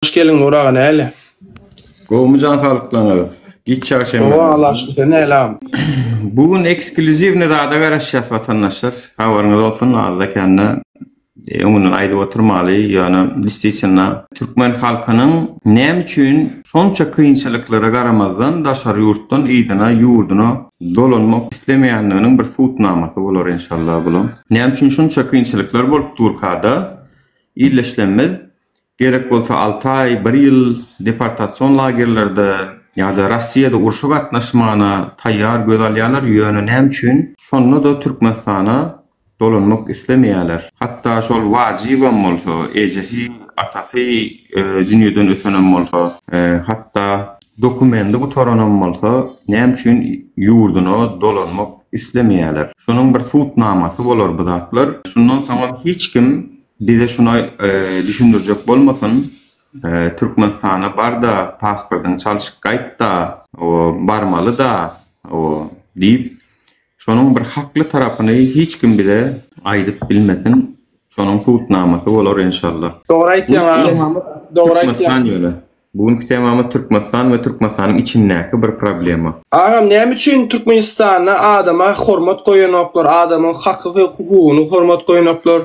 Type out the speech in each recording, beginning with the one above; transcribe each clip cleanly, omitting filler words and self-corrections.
Hoş geldiň Nur aga näle? Gowmy jan saglyklaňyz? Giç ýagşy Gowy Alla şükür sen näle agam? Bu gün eksklýuziwnyý zada garaşýas watandaşlar. Habaryňyz bolsun azda kände öňünden aýdyp oturmaly ýöne distitýelno türkmen halkynyň näme üçin şonça kynçylyklara garamazdan daşary ýurtdan yzyna ýurduna dolanmak islemeýändiginiň bir subutnamasy bolar enşalla bulam. Näme üçin şunça kynçylyklar bolup durkada illeşlemmiz Gerek bolsa alty aý, bir ýyl deportasion lagerlerde ýa-da Rossiýada urşa gatnaşmana taýýar göz alýarlar, ýöne näme üçin şonda-da Türkmenistana dolanmak islemeýärler? Hatda şol wajybam bolsa, ejesi, atasy dünýeden ötenem bolsa, hatda dokumendi gutaranam bolsa, näme üçin ýurduna dolanmak islemeýärler? Şonuň bir subutnamasy bolar bu zatlar. Şundan soňam hiç kim Bize şuny düşündirjek bolmasyn, Türkmenistana bar-da, pasportyňy çalşyp gaýt-da, barmaly-da diýip, şonuň bir hakly tarapyny hiç kim bize aýdyp bilmesin. Şonuň subutnamasy bolar enşalla. Dogry aýtýaň agam. Dogry aýtýaň. Türkmenistan ýöne. Bu günki temamyz Türkmenistan we Türkmenistanyň içindäki bir problema. Agam näme üçin Türkmenistanda adama hormat goýanoklar adamyň haky we hukugyny hormat goýanoklar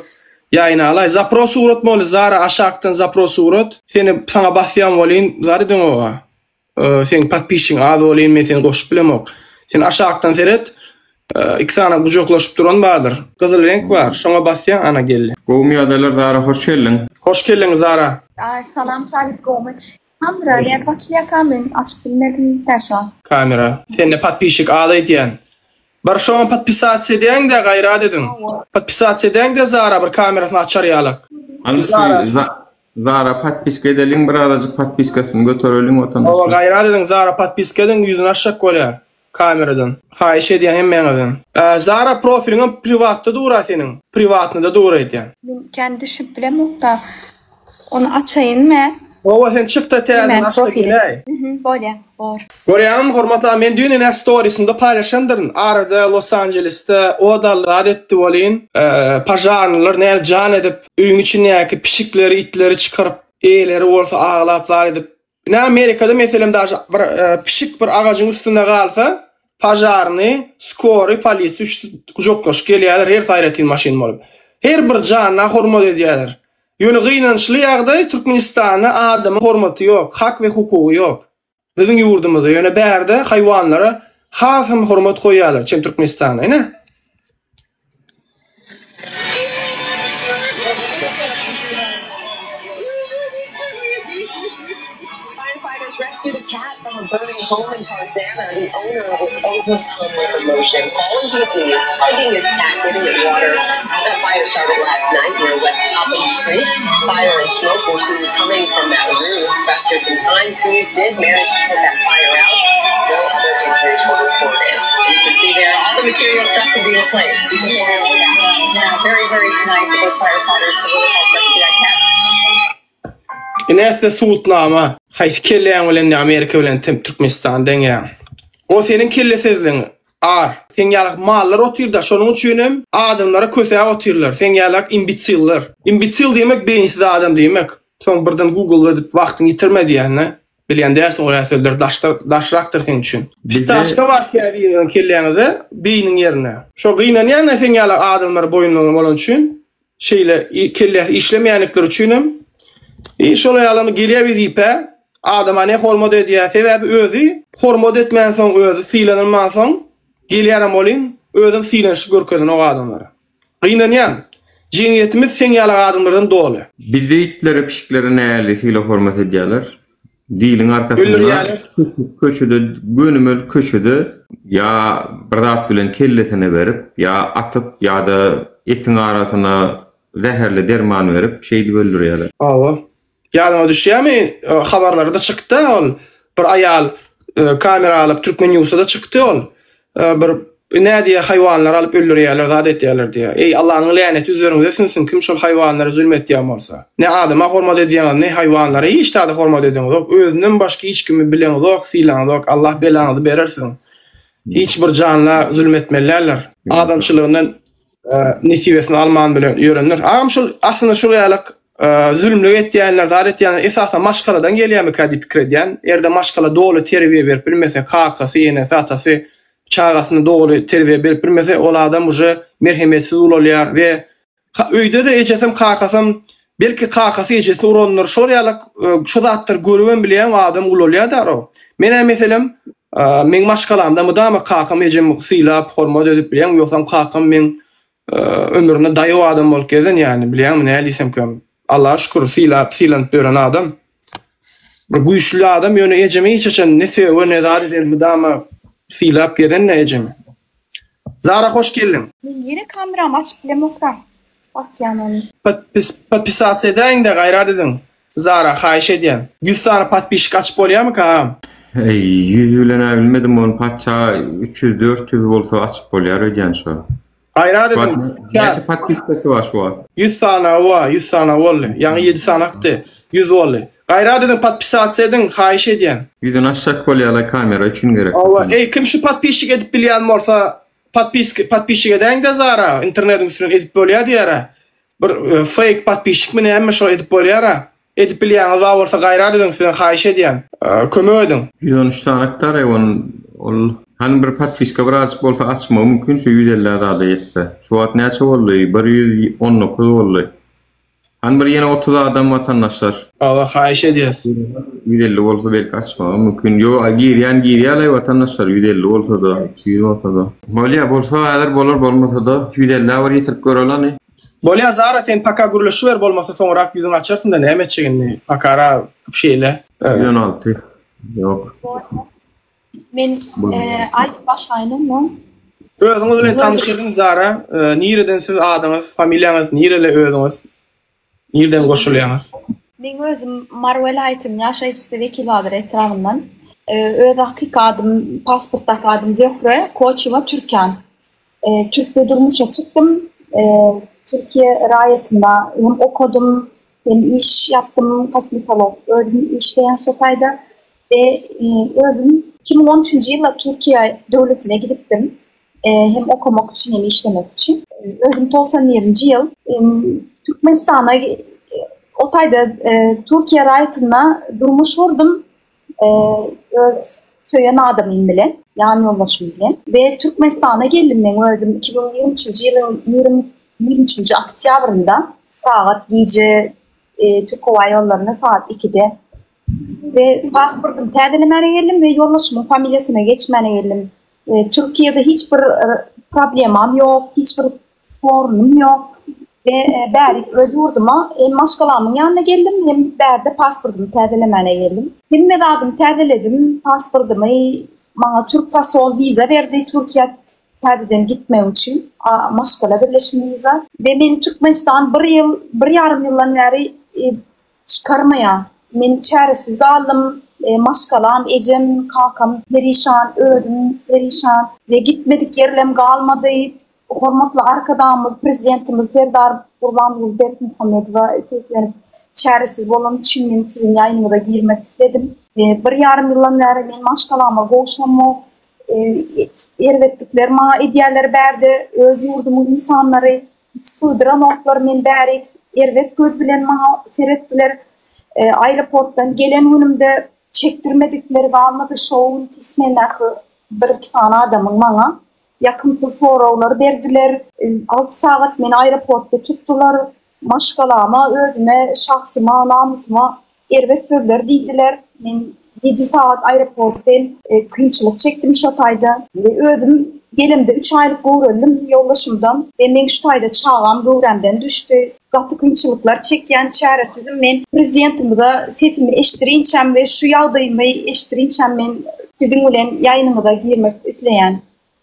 ýaýyna alaý zapros ugratmaly Zara aşakdan zapros ugrat seni saňa basýan welin zar edeňoga seň podpisçiň az welin men seni goşup bilemok sen aşakdan seret iki sany gujaklaşyp duran bardyr gyzyl reňk bar şoňa basýaň ana geldi. Gowmy ýagdaýlar Zara hoş geldiň. Hoş geldiň Zara. Aý salam Salyh gowmy. Kamera nädip açylýa kamera açyp bilmedim tä şu an. Kamera. Sende podpisçik az aýdýan. Bir şoňa podpisasiýa edäňdä gaýrat ediň. Podpisasiýa edäňdä Zara bir kamerasyny açar ýalak. Zara. Zara podpiska edeliň bir azajyk podpiskasyny götereliň watandaşlar. Hawa gaýrat ediň Zara podpiska ediň ýüzüni açjak bolýar kameradan. Haýyş edýän hemmäňizden. Zara profiliňem priwatda dura seniň priwatnyda dur öýdýän. Men kän düşünip bilemokda ony açaýyn mä. Hawa sen çykda täzeden açda geläý. Bolýa bor. Görýäňmi hormatly agam men düýn ine storiesinde paýlaşandyryn arada Los Angelesde ot aldy zat etdi welin požarnylar nädip jan edip öýüň içindäki pişikleri itleri çykaryp eýeleri bolsa aglap zat edip ine Amerikada meselem daže bir pişik bir agajyň üstünde galsa požarny skory polisiýa üçüsi gujaklaşyp gelýärler hersi aýratyn maşyn bolup her bir janyna hormat edýärler Ýöne gynançly ýagdaý Türkmenistanda adamyň hormaty ýok, hak we hukugy ýok. Biziň ýurdumyzda ýöne bärde haýwanlara has hem hormat goýýarlar çem Türkmenistanda ine. Ine size subutnama. Haýsy kelläň bilen indi Amerika bilen Türkmenistany deňeýäň? O seniň kellesizligiň ar. Seň ýalak mallar otyrda şonuň üçinem adamlara kösäp otyrlar. Seň ýalak imbitsiller. Imbisil diýmek beýinsiz adam diýmek. Soň birden google edip wagtyňy ýitirme diýýän-de. Bilýän dälsiň ol sözler daşda daşrakdyr seň üçin. Pistaçka bar käbiriňiziň kelläňizde beýniň ýerine. Şo gynanýan-da seň ýalak adamlar boýunlygy bolany üçin. Şeýle kellesi işlemeýänlikleri üçinem i şol aýalam gelýär wezipä, adama ne hormat edýär, sebäbi özi hormat etmänsoň, özi sylanylmansoň gelýärem welin, özem sylanyşyk görkezenok adamlara. Gynanýan, jemgyýetimiz seň ýaly adamlardan doly. Bizde itlere pişiklere näli sylag hormat edýärler. Diliň arkasynda köçede gönümel köçede ýa bir zat bilen kellesine berip ýa atyp ýa-da etiň arasyna zäherli derman berip şeýdip öldürýärler. Hawa. Ýadyňa düşýärmi habarlarda çykdy ol bir aýal kamera alyp Türkmen newsda çykdy ol Bir nä diýýär, haýwanlary alyp öldürýärler, zat etýärler diýýär. Eý, Allanyň läneti üzeriňize siňsin, kim şol haýwanlara zulm etýän bolsa. Ne adama hormat edýäňiz, ne haýwanlara, hiç zada hormat edeňizok. Özünden başga hiç kimi bileňizok, sylaňyzok. Allah belaňyzy berer siziň. Hiç bir janla zulm etmeli däldir. Adamçylygyndan nesibesini alman bilen ýörenler. Agam şol aslynda şol ýalak. Zülümlik etýänler, zat etýänler esasan maşgaladan gelýärmikä diýip pikir edýän. Erde maşgala doly terbiýe berip bilmese, kakasy, enesi, atasy çagasyna doly terbiýe berip bilmese, ol adam uje merhemetsiz ulalýar we öýde-de ejesem, kakasam belki kakasy ejesini urandyr. Şol ýaly şu zatlary görübem bilýän adam ulalýar daro. Men-ä meselem, meň maşgalamda mydama kakam ejemi sylap, hormat edip bilýän, ýogsam kakam meň Ömründe daýaw adam bolup gezen ýaly bilýäňmi näl diýsemkäm. Allaha şükür sylap sylanyp ýören adam. Bir güýçli adam ýöne ejeme hiç haçan ne söge ne zat eden mydama sylap gezen ne ejemi. Zara hoş geldiň. Men ýene kameramy açyp bilemokda basýan ony. Podpisasiýa edäýiňdä gaýrat ediň. Zara haýyş edýän. 100 sany podpisçik açyp bolýamyka agam? Eý ýüz bilen-ä bilmedim ony paça 300 400 bolsa açyp bolýar öýdýän şo. Gaýrat ediň. Näçe podpiskasy bar şu wagt? 100 sany bar, 100 sany boldy. Ýaňy 7 sany akdy. 100 boldy. Gaýrat ediň podpisasiýa ediň haýyş edýän. Ýüzüni açjak bolýarlar kamera üçin gerek. Hawa, eý kim şu podpisçik edip bilýän bolsa podpisk podpisçik edäýiňdä Zara, internetiň üstünden edip bolýar diýýärä. Bir fake podpisçikmi näme şo edip bolýara. Edip bilýäňiz bar bolsa gaýrat ediň sizden haýyş edýän. Kömek ediň. 113 sany akdar eý ony ol hany bir podpiska birazjyk bolsa açmagy mümkin şu 150 zada ýetse. Şu wagt näçe boldy? 119 boldy. Hany bir ýene 30 adam watandaşlar. Hawa haýyş edýäs. 150 bolsa belki açmagy mümkin. Ýo girýän girýäleý watandaşlar 150 bolsada 200 bolsada. Bolýa bolsa häzir bolar bolmasada 150 bir ýetirip göreli hany. Bolýa Zara sen paka gürleşiber bolmasa soňrak ýüzüňi açarsynda näme etjek indi pakara şeýle. 116 ýok. Men aýdyp başlaýyn onda. Özüňiz bilen tanyş ediň Zara nireden siz adyňyz familiýaňyz nireli özüňiz nirden goşulýaňyz. Meň özüm Mary welaýatynyň ýaşaýjysy Wekilbazar etrabyndan. Öz hakyky adym pasportdaky adym Zöhre Koçewa Türkan. Türkde durmuşa çykdym. Türkiýe raýatynda hem okadym, hem iş ýapdym, kosmetolog özüm işleýän şo taýda we özüm 2013-nji ýylda Türkiýe döwletine gidipdim. Hem okamak üçin, hem işlemek üçin. Özüm 91-nji ýyl Türkmenistana o taýda Türkiýe raýatynda durmuş gurdum. Öz söýen adamym bilen, ýan ýoldaşym bilen we Türkmenistana geldim meň özüm 2023-nji ýylyň 23-nji oktýabrynda sagat gije Türkhowaýollarynda sagat 2-de we pasportymy täzelemäne geldim we ýoldaşymyň familiýasyna geçmäne geldim. Türkiýede hiç bir problemam ýok, hiç bir Sorunym ýok. We bärik öz ýurduma hem maşgalamyň ýanyna geldim, hem bärde pasportymy täzelemäne geldim. Hemme zadymy täzeledim, pasportymy maňa türk fasol wiza berdi Türkiýä täzeden gitmek üçin, maşgala birleşim wiza. We meni Türkmenistan bir ýyl, bir ýarym ýyldan bäri Çykarmaýar. Men çäresiz galdym. Maşgalam, ejem, kakam perişan, özüm perişan we gitmedik ýerlem galmady. Hormatly Arkadagymyz, Prezidentimiz Serdar Gurbanguly Berdimuhamedowa seslenip, çäresiz bolanym üçin men siziň ýaýynyňyza girmek isledim. Bir ýarym ýyldan bäri men maşgalama gowşamok. Erbetlikler maňa edýärler bärde öz ýurdumyň ynsanlary. Hiç sygdyranoklar men bärik erbet göz bilen maňa seretdiler. Aeroportdan gelen günümde çekdirmedikleri galmady şo gün Tismendäki bir-iki sany adamyň maňa ýakymsyz soraglar berdiler. Alty sagat meni aeroportda tutdular. Maşgalama, özüme, şahsyma, namysyma Erbet sözler diýdiler. Men ýedi sagat aeroportda kynçylyk çekdim şo taýda. Özüm gelemde üç aýlyk göwrelidim ýoldaşymdan we meň şu taýda çagam göwrämden düşdi. Gaty kynçylyklar çekýän çäresizim men. Prezidentimize sesimi eşdirinçäm we şu ýagdaýymy eşdirinçäm men siziň bilen ýaýynyňyza girmek isleýän.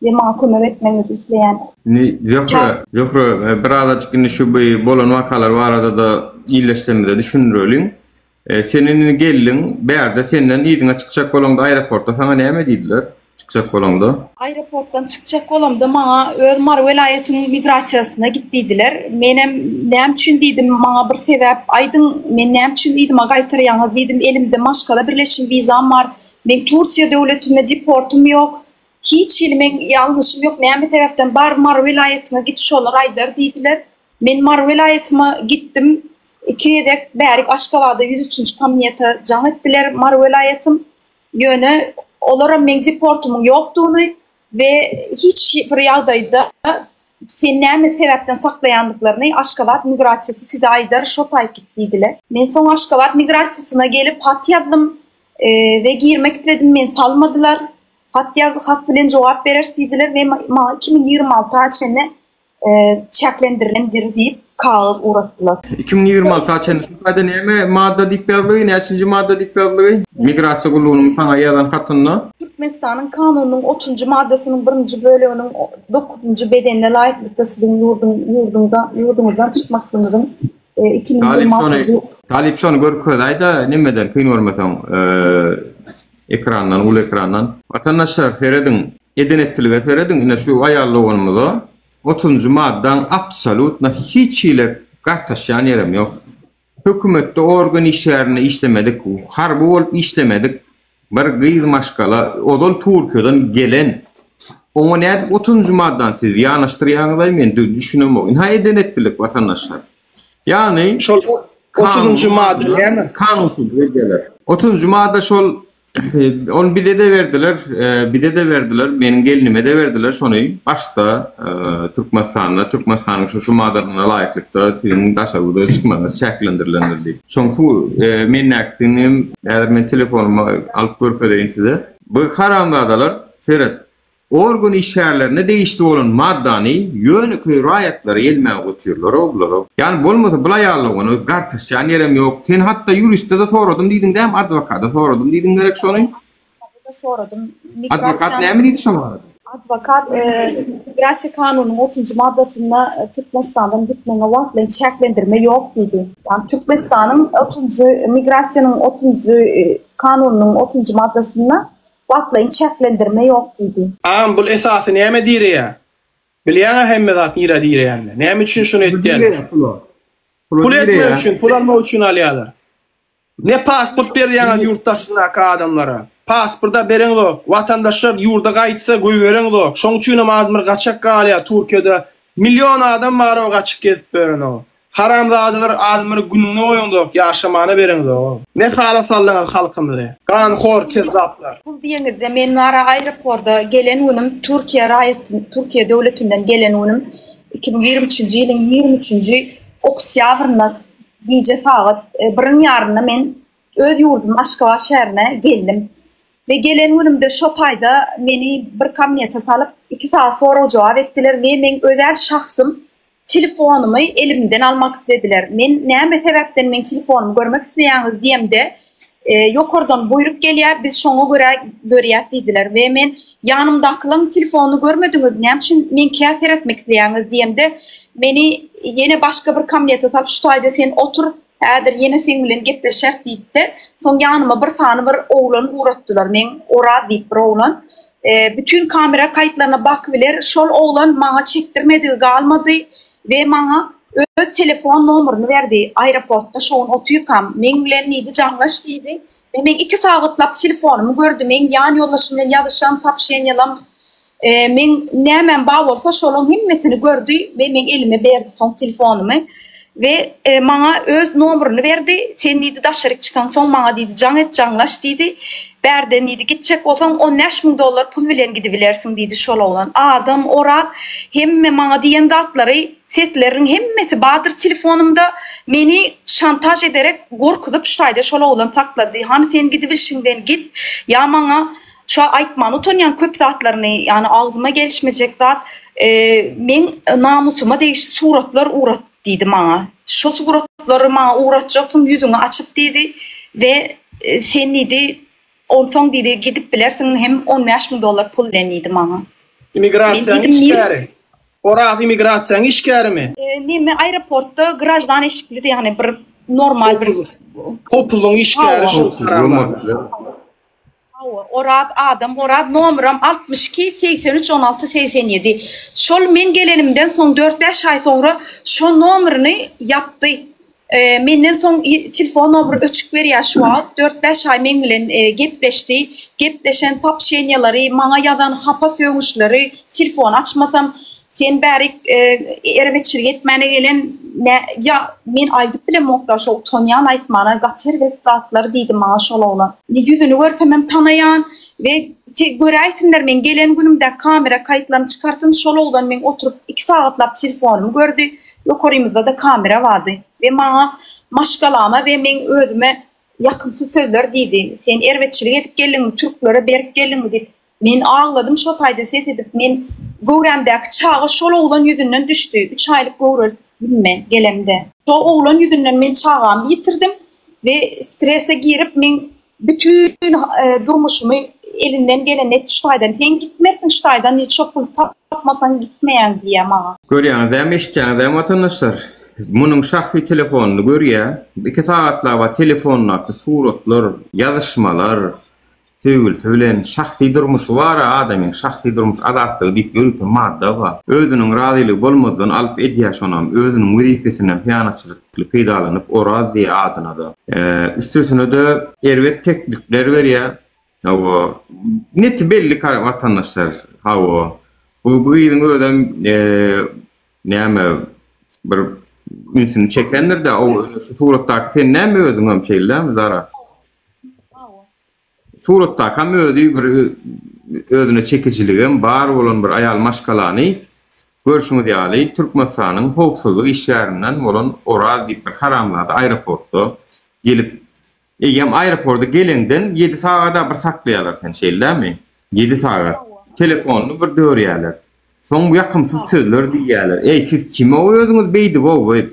We maňa kömek etmegiňizi isleýän. Indi Zöhre, Zöhre birazajyk indi şu bu bolan wakalar barada-da ildeşlerimize düşündireliň. Sen indi geldiň, bärde senden yzyňa çykjak bolaňda aeroportda saňa näme diýdiler çykjak bolaňda? Aeroportdan çykjak bolamda maňa öz Mary welaýatynyň migrasiýasyna git diýdiler. Menem näme üçin diýdim, maňa bir sebäp aýdyň, men näme üçin yzyma gaýtarýaňyz diýdim, elimde maşgala birleşim wizam bar, meň Tursiýa döwletinde deportym ýok, Hiç hili meň ýalňyşym ýok, näme sebäpden bar Mary welaýatyňa git şolar aýdar diýdiler. Men Mary welaýatyma gitdim. Iki gezek bärik Aşgabada 103-nji kabinete jaň etdiler Mary welaýatym. Ýöne olaram meň deportymyň ýokdugyny we hiç bir ýagdaýda seni näme sebäpden saklaýandyklaryny Aşgabat migrasiýasy size aýdar, şo taýyp git diýdiler. Men soň Aşgabat migrasiýasyna gelip hat ýazdym we girmek isledim, meni salmadylar. Hat ýaz, hat bilen jogap bereris diýdiler we maňa 2026 a çenli çäklendirilendir diýip kagyz ugratdylar. 2026 a çenli şu taýda näme madda diýip ýazdygy, näçinji madda diýip ýazdygy? Migrasiýa gullugynyň saňa ýazan hatynda. Türkmenistanyň Kanunynyň otuzynjy maddasynyň birinji böleginiň dokuzynjy bedenine laýyklykda siziň ýurduň ýurduňda ýurduňyzdan çykmaklygyňyzyň 2026-njy Talyp şony görkezäýdä nemeden kyn görmeseň ekrandan uly ekrandan. Watandaşlar serediň eden etdilige serediň ine şu aýal doganymyza otuzynjy maddaň absolutno hiç hili gartaşýan ýerem ýok. Hökümetde organ işgärinde işlemedik, harby bolup işlemedik bir gyz maşgala ozal Türkiýeden gelen oňa nädip otuzynjy maddany siz ýanaşdyrýaňyzaý men düşünemok. Ynha eden etdilik watandaşlar. Ýagny şol otuzynjy madda näme? Kanunsyz edýärler. Otuzynjy madda şol Ony bize-de berdiler, bize-de berdiler, meniň gelnime-de berdiler şony. Başda Türkmenistanda, Türkmenistanyň şu şu maddalaryna laýyklykda siziň daşary ýurda çykmagyňyz çäklendirilendir diýip. Şoň su mendäkisini hem häzir men telefonyma alyp görkezeýin size. Bu haramzadalar seret, Organ işgärlerine degişli bolan maddany ýönekeý raýatlara ýelmäp otyrlar-ow bular-ow. Ýagny bolmasa bul aýallygyny gartaşýan ýerem ýok. Sen hatda ýuriste-de soradym diýdiň dämi, adwokada soradym diýdiň gerek şony? Adwokada soradym. Adwokat näme diýdi şo barada? Adwokat migrasiýa kanunynyň otuzynjy maddasynda Türkmenistandan gitmegiňe wagtlaýyn çäklendirme ýok diýdi. Ýagny Türkmenistanyň otuzynjy migrasiýanyň otuzynjy kanunynyň otuzynjy maddasynda Wagtlaýyn çäklendirme ýok diýdi. Agam bul esasy näme direýä? Bilýäňä hemme zat nirä direýänini. Näme üçin şuny etýäler? Pul etmek üçin, pul almak üçin alýalar. Ne pasport berýäňiz ýurt daşyndaky adamlara? Pasporda bereňzok. Watandaşlar ýurda gaýtsa goýbereňzok. Şoň üçinem adamlar gaçak galýar Türkiýede. Million adam bar o gaçyp gezip ýören o. Haramzadalar adamlary gününe goýaňzok ýaşamana bereňzok. Ne hala saldyňyz halkymyzy. Ganhor kezzaplar. Pul diýeňizde men wara aeroporda gelen günüm Türkiýe raýat Türkiýe döwletinden gelen günüm 2023-nji ýylyň 23-nji oktýabrynda gije sagat biriň ýarynda men öz ýurdum Aşgabat şäherine geldim we gelen günümde şo taýda meni bir kabinete salyp iki sagat sorag-jogap etdiler we meň özel şahsym Telefonymy elimden almak islediler. Men näme sebäpden meň telefonymy görmek isleýäňiz diýemde, ýokardan buýruk gelýär, biz şoňa görä görýäs diýdiler we men ýanymdakylaryň telefonyny görmediňiz, näme üçin meňkä seretmek isleýäňiz diýemde, meni ýene başga bir kabinete salyp şu taýda sen otur, häzir ýene seň bilen gepleşeris diýipdi. Soň ýanyma bir sany bir oglan ugratdylar, meň Oraz diýip bir oglan. Bütin kamera kaýtlaryna bakybiler, şol oglan maňa çekdirmedigi galmady we maňa öz telefon nomeryny berdi, aeroportda şo gün otyrkam, meň bilen diýdi jaňlaş diýdi we meň iki sagatlap telefonymy gördi, meň ýan ýoldaşym bilen ýazyşan sopşeniýalam, meň nämäm bar bolsa şolaň hemmesini gördi we meň elime berdi soň telefonymy. We maňa öz nomeryny berdi, sen diýdi daşaryk çykaňsoň maňa diýdi jaň et jaňlaş diýdi, bärden diýdi gitjek bolsaň 15 müň dollar pul bilen gidibilersiň diýdi şol oglan. Adam Oraz hemme maňa diýen zatlary sesleriň hemmesi bardyr telefonymda meni şantaž ederek gorkuzyp şu taýda şol oglan saklady hany sen gidibilşiňden git ýa maňa şu aýtmana utanýan köp zatlaryny ýany agzyma gelişmejek zat meň namusyma degişli suratlar ugrat diýdi maňa. Şo suratlary maňa ugratjaksyň ýüzüňi açyp diýdi we sen diýdi onsoň diýdi gidip bilersiň hem 15 müň dollar pul bilen diýdi maňa. Immigrasiýanyň işgäri. Oraz immigrasiýanyň işgärimi? Neme aeroportda graždan eşiklidi ýagny bir normal bir Howpsuzlygyň işgäri şol haramzada. Hawa, Oraz adam Oraz nomeram 62 83 16 87. Şol men gelenimden soň dört-bäş aý soňra şo nomerini ýapdy. Menden soň telefon nomeri öçük berýär şu wagt. Dört-bäş aý meň bilen gepleşdi. Gepleşen sopşeniýalary, maňa ýazan hapa sögünçleri, telefon açmasam, sen bärik erbetçilik etmäne gelen. nä ýa men aýdyp bilemokda şo utanýan aýtmana gaty erbet zatlar diýdi maňa şol oglan. Ýüzüni görsemem tanaýan we göräýsinler meň gelen günümdäki kamera kaýtlaryny çykarsyn şol oglan meň oturyp iki sagatlap telefonymy gördi ýokarymyzda-da kamera bardy we maňa maşgalama we meň özüme ýakymsyz sözler diýdi sen erbetçilik edip geldiňmi türklere berip geldiňmi diýip Men agladym şo taýda ses edip men göwrämdäki çaga şol oglan ýüzünden düşdi üç aýlyk göwrelidim men gelemde. Şo oglan ýüzünden men çagamy ýitirdim we strese girip meň bütin durmuşymy elinden gelenini etdi şu taýdan sen gitmersiň şu taýdan diýdi şo puly tapmasaň gitmeýäň diýýä maňa. Görýäňizämi eşitýäňizämi watandaşlar munuň şahsy telefonyny görýä iki sagatlaba telefondaky suratlar ýazyşmalar Söýgülisi bilen şahsy durmuşy bar-a adamyň, şahsy durmuş azatlygy diýip ýörite madda bar. Özüniň razylygy bolmazdan alyp edýär şonam, özüniň wezipesinden hyýanatçylykly peýdalanyp Oraz diýýär adyna-da. Üstesine-de erbet teklipler berýär. Hawa, neti belli watandaşlar, hawa. Bu gyzyň özem näme bir ünsüni çekendir-dä, o suratdaky sen näme özüňem şeýle dälmi Zara? Suratdakam özi bir özüne çekijiligem bar bolan bir aýal maşgalany görşüňiz ýaly Türkmenistanyň howpsuzlyk işgärinden bolan Oraz diýip bir haramzada aeroportda gelip eýýäm aeroporda geleňden ýedi sagada bir saklaýarlar seni şeýle dälmi? Ýedi sagat. Telefonyny bir dörýärler. Soň ýakymsyz sözler diýýärler. Eý siz kim-ow özüňiz beýdip-ow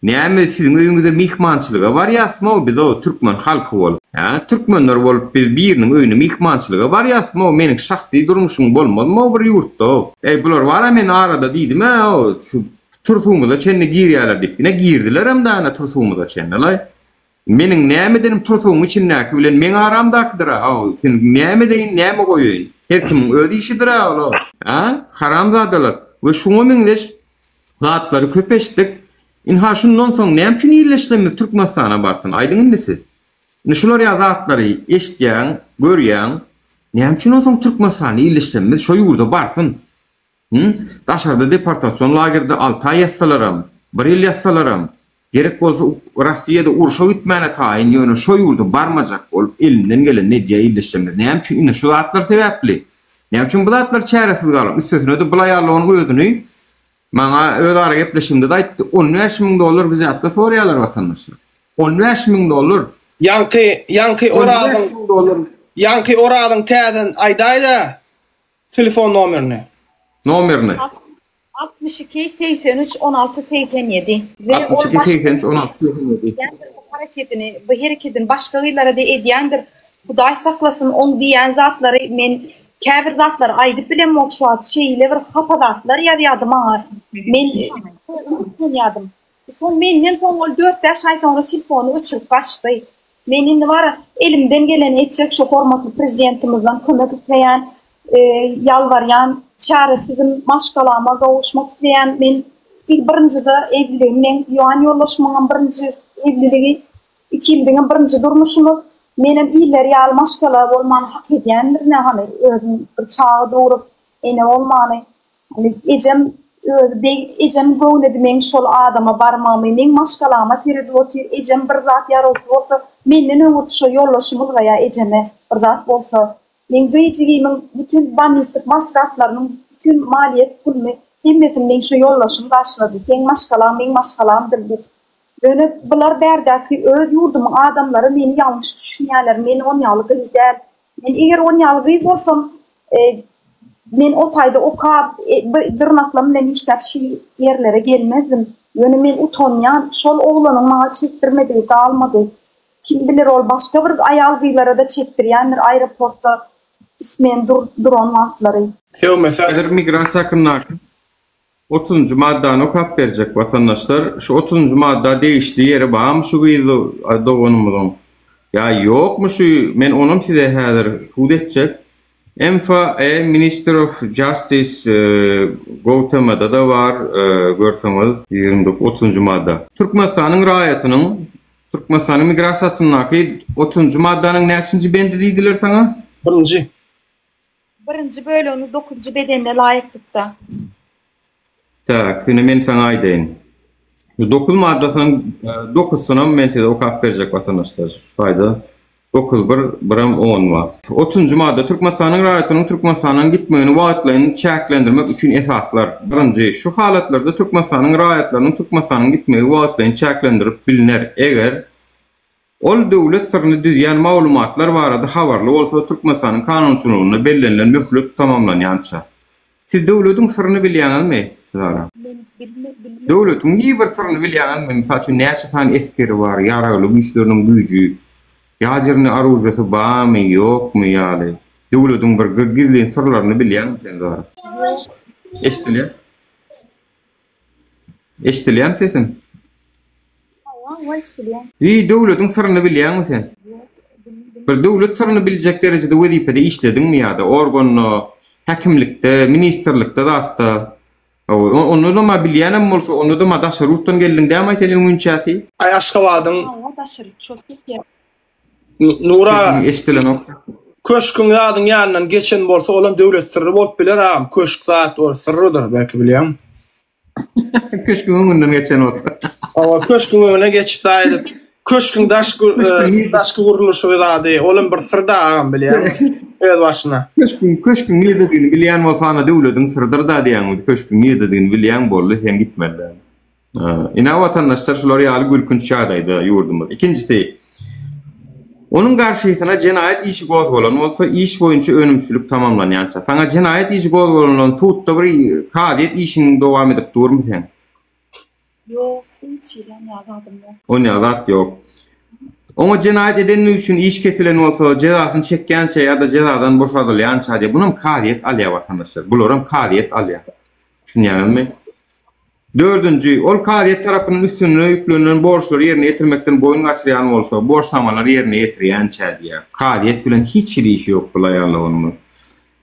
Näme siziň öýüňize myhmançylyga barýasmy-ow biz-ow türkmen halky bolup? Hä? Türkmenler bolup biz biriniň öýüne myhmançylyga barýasmy-ow meniň şahsy durmuşyň bolmazmy-ow bir ýurtda-ow? Eý bular bar-a men arada diýdim-ä-ow şu tursugymyza çenli girýärler diýip ine girdilerem-dä ine tursugymyza çenli-laý. Meniň näme edenim tursugyň içindäki bilen meň aramdakydyr-a-ow sen näme edeýin näme goýaýyn her kimiň öz işidir-ä ol-ow. Hä? Haramzadalar we şuňa meňzeş Zatlary köp eşitdik. Ynha şundan soň näme üçin illeşlerimiz Türkmenistana barsyn? Aýdyň indi siz. Indi şular ýaly zatlary eşitýäň, görýäň. Näme üçin onsoň Türkmenistanda illeşlerimiz şo ýurda barsyn? Hü? Daşarda deportasion lagerde alty aý ýatsalaram, bir ýyl ýatsalaram, gerek bolsa Rossiýada urşa gitmäne taýyn, ýöne şo ýurda barmajak bolup elinden gelenini edýär illeşlerimiz. Näme üçin? Ine şu zatlar sebäpli. Näme üçin bu zatlar çäresiz galar? Üstesine-de bul aýal onuň özüni Maňa öz ara gepleşigimde-de aýtdy, 15 müň dollar wzýatka soraýarlar watandaşlar. 15 müň dollar! Ýaňky, ýaňky Orazyň, ýaňky Orazyň täzin aýdaýda telefon nomerini. Nomerini. 62 83 16 87. We ol 62 83 16 87. Edýändir bu harekedini, bu herekedini başga gyzlara-da edýändir. Hudaý saklasyn oň diýýän zatlary men käbir zatlary aýdyp bilemok şu wagt şeýle bir hapa zatlar ýazýardy maňa men utanýardym. Soň menden soň ol dört-bäş aý soňra telefony öçürip gaçdy. Men indi bara elimden geleni etjek şu hormatly prezidentimizden kömek isleýän ýalbarýan çäresizim maşgalama gowuşmak isleýän men birinjide evliligim meň ýan ýoldaşymyňam birinji evliligi Ikimiziňem birinji durmuşymyz. Menem iller ýaly maşgala bolmany hak edýändirin-ä hany, özüm bir çaga dogrup, ene bolmany. Hany, ejem özi beg, ejem göwnedi meň şol adama barmagymy, meň maşgalama seredip otyr, ejem bir zat ýarawsyz bolsa, menden öňürti şo ýoldaşym ylgaýa ejeme bir zat bolsa. Meň gyjygymyň bütin bolnislik masraflarynyň bütin maliýet puluny hemmesini meň şo ýoldaşym garşylady, seň maşgalaň meň maşgalamdyr diýip. Ýöne bular bärdäki öz ýurdumyň adamlary meni ýalňyş düşünýärler, men on ýaly gyz däl. Men eger on ýaly gyz bolsam, men o taýda okap, dyrnaklarym bilen işläp şu ýerlere gelmezdim. Ýöne men utanýan, şol oglanyň maňa çekdirmedigi galmady. Kim biler ol başga bir aýal-gyzlara-da çekdirýändir aeroportda ismen duran wagtlary. Sögmese. Häzir migrasiýa hakyndaky Otuzynjy maddany okap berjek watandaşlar, şu otuzynjy madda degişli ýeri barmy şu gyz doganymyzyň ýa ýokmy şu men onam size häzir sud etjek. MFA Minister of Justice gov.tm-da-da bar görseňiz 29 otuzynjy madda. Türkmenistanyň raýatynyň Türkmenistanyň migrasiýasyndaky otuzynjy maddanyň näçinji bendi diýdiler saňa? Birinji. Birinji böleginiň dokuzynjy bedenine laýyklykda. Tak, ine men saňa aýdaýyn. Bu 9 maddasynyň 9-synam men size okap berjek watandaşlar. Şu taýda 9 bir, birem 10 bar. 30-njy madda Türkmenistanyň raýatynyň Türkmenistandan gitmegini wagtlaýyn çäklendirmek üçin esaslar. Birinji, şu halatlarda Türkmenistanyň raýatlarynyň Türkmenistanyň gitmegi wagtlaýyn çäklendirilip bilner, eger Ol döwlet syryny düzýän maglumatlar barada habarly bolsa, Türkmenistanyň kanunçylygynda bellenilen möhlet tamamlanýança. Siz döwlediň syryny bilýäňizmi, Zara? Men bilme, bilmedim. Döwletiň bir syryny bilýäňizmi? Mysal üçin, näçe sany esgeri bar, ýaragly güýçleriniň güýji, ýadernyý oružýasy barmy, ýokmy ýaly. Döwlediň bir gizlin syrlaryny bilýäňmi sen, Zara? Ýok. Eşidilýär? Eşdilýämi sesim? Hawa, hawa eşdilýär. Wiý, döwlediň syryny bilýäňmi sen? Ýok, bilmedim. Bir döwlet syryny biljek derejede wezipede işlediňmi ýa-da organda, häkimlikde, ministrlikde zatda? Hawa, onda-da bilýänem bolsa, onda-da daşary ýurtdan geldiň dämaý sen öňünçäsi? Aý Aşgabadyň Hawa, daşary ýurt şol Türkiýe. Nur aga. Sesiň eşdilenok. Köşküň zadyň ýanyndan geçen bolsa olam döwlet syrry bolup biler agam köşk zat ol syrrydyr belki bilýäň. Köşküň öňünden geçen bolsa. Hawa köşküň öňüne geçip zat edip köşküň daşky daşky gurluşygy zady olam bir syrda agam bilýäň öz başyna. Köşküň köşküň nirdedigini bilýän bolsa ana döwlediň syrydyr da diýýäň köşküň nirdedigini bilýäň boldy sen gitmeli däl. Ine watandaşlar şular ýaly gülkünç ýagdaýda ýurdumyz. Ikinjisi, onuň garşysyna jenaýat işi gozgalan bolsa, iş boýunça önümçilik tamamlanýança. Saňa jenaýat işi gozgalandan sudda bir kazyýet işiň dowam edip durmy seň? Ýok, hiç hili onýa zadym ýok. Onýa zat ýok. Oňa jenaýat edenligi üçin iş kesilen bolsa, jezasyny çekýänçä ýa-da jezadan boşadylýança diýip, munam kazyýet alýar watandaşlar. Bularam kazyýet alýar. Düşünýäňizmi? Dördünji, ol kazyýet tarapyndan üstüne ýüklenilen borçlary ýerine ýetirmekden boýun gaçyrýan bolsa, borçnamalary ýerine ýetirýänçä diýýär. Kazyýet bilen hiç hili işi ýok bul aýallygymyz.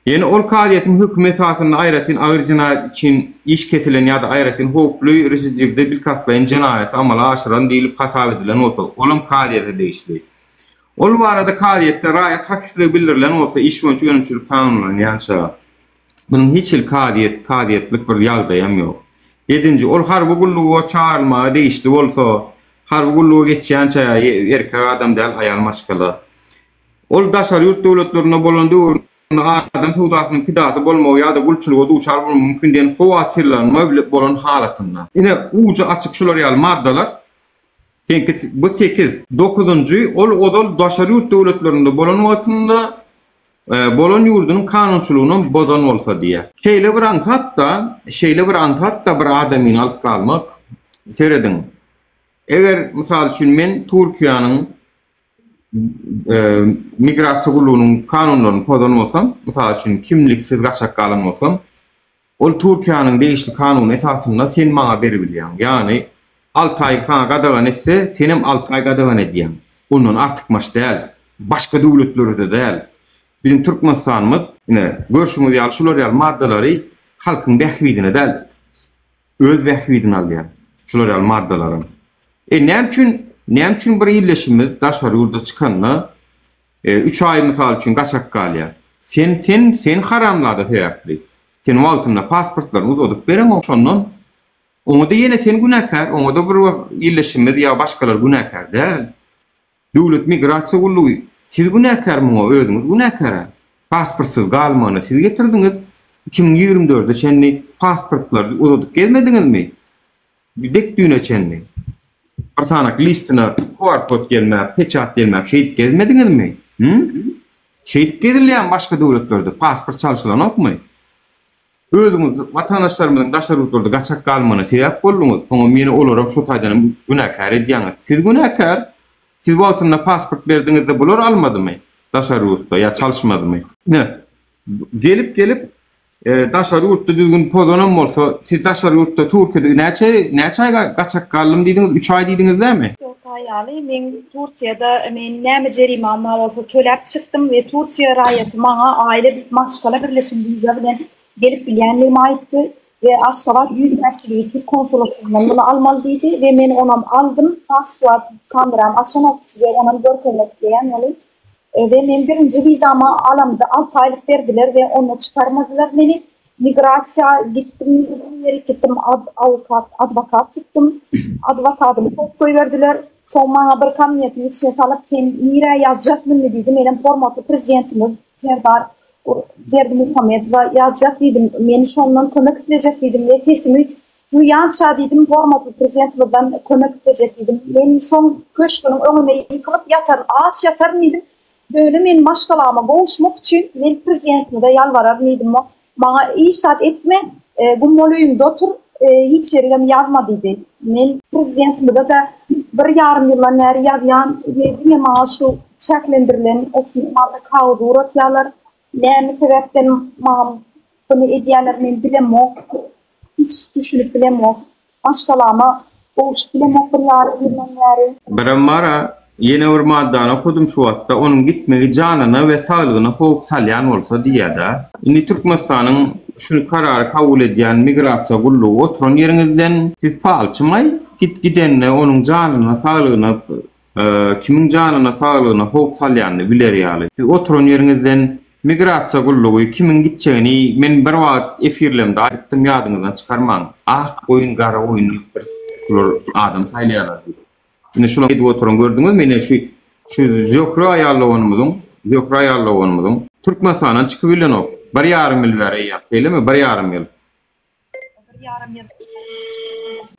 Ýene ol kazyýetiň hökümi esasynda aýratyn agyr jenaýat üçin iş kesilen ýa-da aýratyn howply residiwde bilkastlaýyn jenaýaty amala aşyran diýlip hasap edilen bolsa, olam kazyýete degişli. Ol barada kazyýetde raýat hak islegi bildirilen bolsa, iş boýunça önümçilik tamamlanýança. Munuň hiç hili kazyýet, kazyýetlik bir ýagdaýam ýok. Ýedinji, ol harby gulluga çagyrylmaga degişli bolsa, harby gulluga geçýänçä erkek adam däl, aýal maşgala. Ol daşary ýurt döwletlerinde bolan döwründe adam söwdasynyň pidasy bolmagy ýa-da gulçulyga duçar bolmagy mümkin diýen howatyrlanma bolan halatynda. Ine, ujy açyk şular ýaly maddalar. Seňki bu sekiz. Dokuzynjy, ol ozal daşary ýurt döwletlerinde bolan wagtynda bolan ýurdunyň kanunçylygynam bozan bolsa diýýär. Şeýle bir aňsat-da, şeýle bir aňsat-da bir adamyny alyp galmak. Serediň, eger, mysal üçin, men Türkiýäniň migrasiýa gullugynyň kanunlaryny pozan bolsam, mysal üçin, kimliksiz gaçak galan bolsam, Ol Türkiýäniň degişli kanuny esasynda sen maňa beribilýäň. Ýagny alty aý saňa gadagan etse, senem alty aý gadagan edýäň. Ondan artykmaç däl. Başga döwletlerde däl. Biziň Türkmenistanymyz, ine, görşüňiz ýaly şular ýaly maddalary halkyň bähbidine däl, öz bähbidine alýar. Şular ýaly maddalaram. E näme üçin, näme üçin bir illeşimiz daşary ýurda çykanda Üç aý mysal üçin gaçak galýar. Sen sen sen haramzada sebäpli. Sen wagtynda pasportlaryny uzadyp bereňok şondan. Oňada ýene sen günäkär, oňada bir illeşimiz ýa başgalar günäkär däl. Döwlet migrasiýa gullugy siz günäkär muňa özüňiz günäkärä. Pasportsyz galmagyna siz getirdiňiz. 2024-e çenli pasportlary uzadyp gezmediňizmi? Dek düýne çenli. Bir sanak listine QR kod gelmäp, peçat gelmäp şeýdip gezmediňizmi? Hü? Şeýdip gezilýämi başga döwletlerde? Pasport çalşylanokmy? Özüňiz watandaşlarymyzyň daşary ýurtlarda gaçak galmagyna sebäp bolduňyz. Soňam ýene olaram şo taýdanam günäkär edýäňiz. Siz günäkär. Siz wagtynda pasport berdiňizde bular almadymy daşary ýurtda ýa çalyşmadymy? Ine, gelip-gelip Daşary ýurtda düzgün pozanam bolsa, siz daşary ýurtda Türkiýede näçe näçe aý gaçak galdym diýdiňiz, üç aý diýdiňiz dämi? Dört aý ýaly. Men Tursiýada men näme jerimam bar bolsa töläp çykdym we Tursiýa raýaty maňa aile maşgala birleşim wiza bilen gelip bilýänligimi aýtdy we Aşgabat Büýükelçiligi Türk konsoloslygyndan muny almaly diýdi we men onam aldym. Has şu wagt kameram açanok size onam görkezmek isleýän welin We men birinji wizamy alamda alty aýlyk berdiler we onda çykarmadylar meni. Migrasiýa gitdim, ýere gitdim, awukat, adwokat tutdum. Adwokadymy kowup goýberdiler. Soň maňa bir kabinetiň içine salyp, sen nirä ýazjak muny diýdi. Menem hormatly prezidentimiz Serdar Berdimuhamedowa ýazjak diýdim. Men şondan kömek islejek diýdim we sesimi duýança diýdim, hormatly prezidentimizden kömek islejek diýdim. Men şoň köşgüniň öňünde ýykylyp ýataryn, aç ýataryn diýdim. Ýöne men maşgalama gowuşmak üçin men prezidentimize ýalbararyn diýdim. Maňa hiç zat etme, gum bol öýüňde otur, hiç ýerigem ýazma diýdi. Men prezidentimize-de bir ýarym ýyldan bäri ýazýan we diňe maňa şu çäklendirilen 32 madda kagyz ugratýarlar. Näme sebäpden maňa buny edýärler men bilemok. Hiç düşünip bilemok. Maşgalama gowşup bilemok bir ýarym ýyldan bäri. Birem bar-a, ýene bir maddany okadym şu wagtda, onuň gitmegi janyna we saglygyna howp salýan bolsa diýýär-dä. Indi Türkmenistanyň şu karary kabul edýän migrasiýa gullugy oturan ýeriňizden siz palçymaý, git gidende onuň janyna saglygyna Kimiň janyna, saglygyna howp salýanyny biler ýaly. Siz oturan ýeriňizden migrasiýa gullugy kimiň gitjegini men bir wagt efirlerimde aýdypdym ýadyňyzdan çykarmaň. Ak goýun gara goýun diýip bir şular adam saýlaýarlar diýip. Indi şulaň edip oturan gördüňizmi ine şu şu Zöhre aýal doganymyzyň Zöhre aýal doganymyzyň Türkmenistandan çykyp bilenok. Bir ýarym ýyl bäri eýýäm şeýlemi bir ýarym ýyl. Bir ýarym ýyl.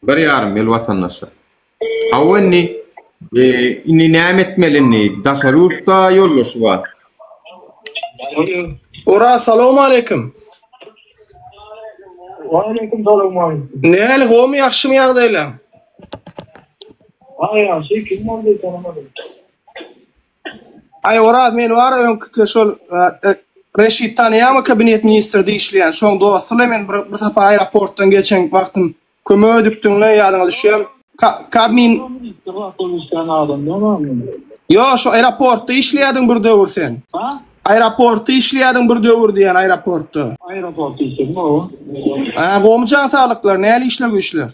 Bir ýarym ýyl watandaşlar. Hawa indi indi näme etmeli indi? Daşary ýurtda ýoldaşy bar. Oraz salowmaleýkim. Waleýkim salowmaleýkim. Näli gowmy ýagşymy ýagdaýlaň? Aý ýagşy kim boldy tanamadym. Aý Oraz men bar öňküki şol Reşit tanaýaňmy kabinet ministrde işleýän şoň dosty-la men bir bir sapar aeroportdan geçen wagtym kömek edipdiňle ýadyňa düşýämi kabmin Ministr wagtym işlän adam däl Ýo şo aeroportda işleýädiň bir döwür sen. Ha? Aeroportda işleýädiň bir döwür diýýän aeroportda. Aeroportda işledim hawa. Hä gowmy jan saglyklar näli işler güýçler.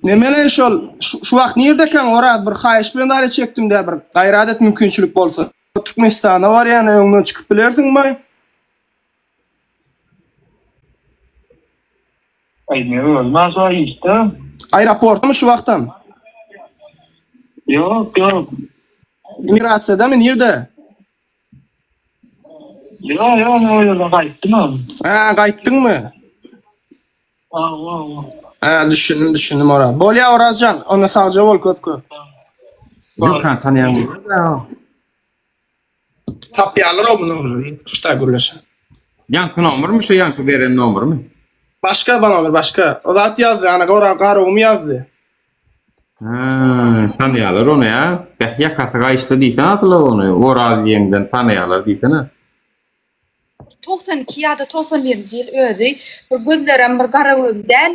Nemeleý şol şu wagt nirdekäň Oraz bir haýyş bilen zary çekdimdä bir gaýrat et mümkinçilik bolsa Türkmenistana barýan öňden çykyp bilersiňmi? Aý men özüm aşa işde. Aeroportdamy şu wagtam? Ýok ýok. Immigrasiýadamy nirde? Ýok, ýok, men o ýerden gaýtdym. Hä, gaýtdyňmy? Hawa, hawa. Hä, düşündim, düşündim Oraz. Bolýa Orazjan, onda sagja bol köp köp. Zöhräni tanaýaňmy? Tapýarlar o muny, şuta gürleşen. Ýaňky nomermi şu ýaňky beren nomermi? Başga bir nomer, başga. O zat ýazdy, ana Gora Garagum ýazdy. Hä, tanaýarlar ony ä? Beh, ýakasy gaýyşdy diýsene asyl ony, Oraz diýeňden tanaýarlar diýsene. 92 ýa-da 91-nji ýyl özi bir gözlerem bir gara göz däl,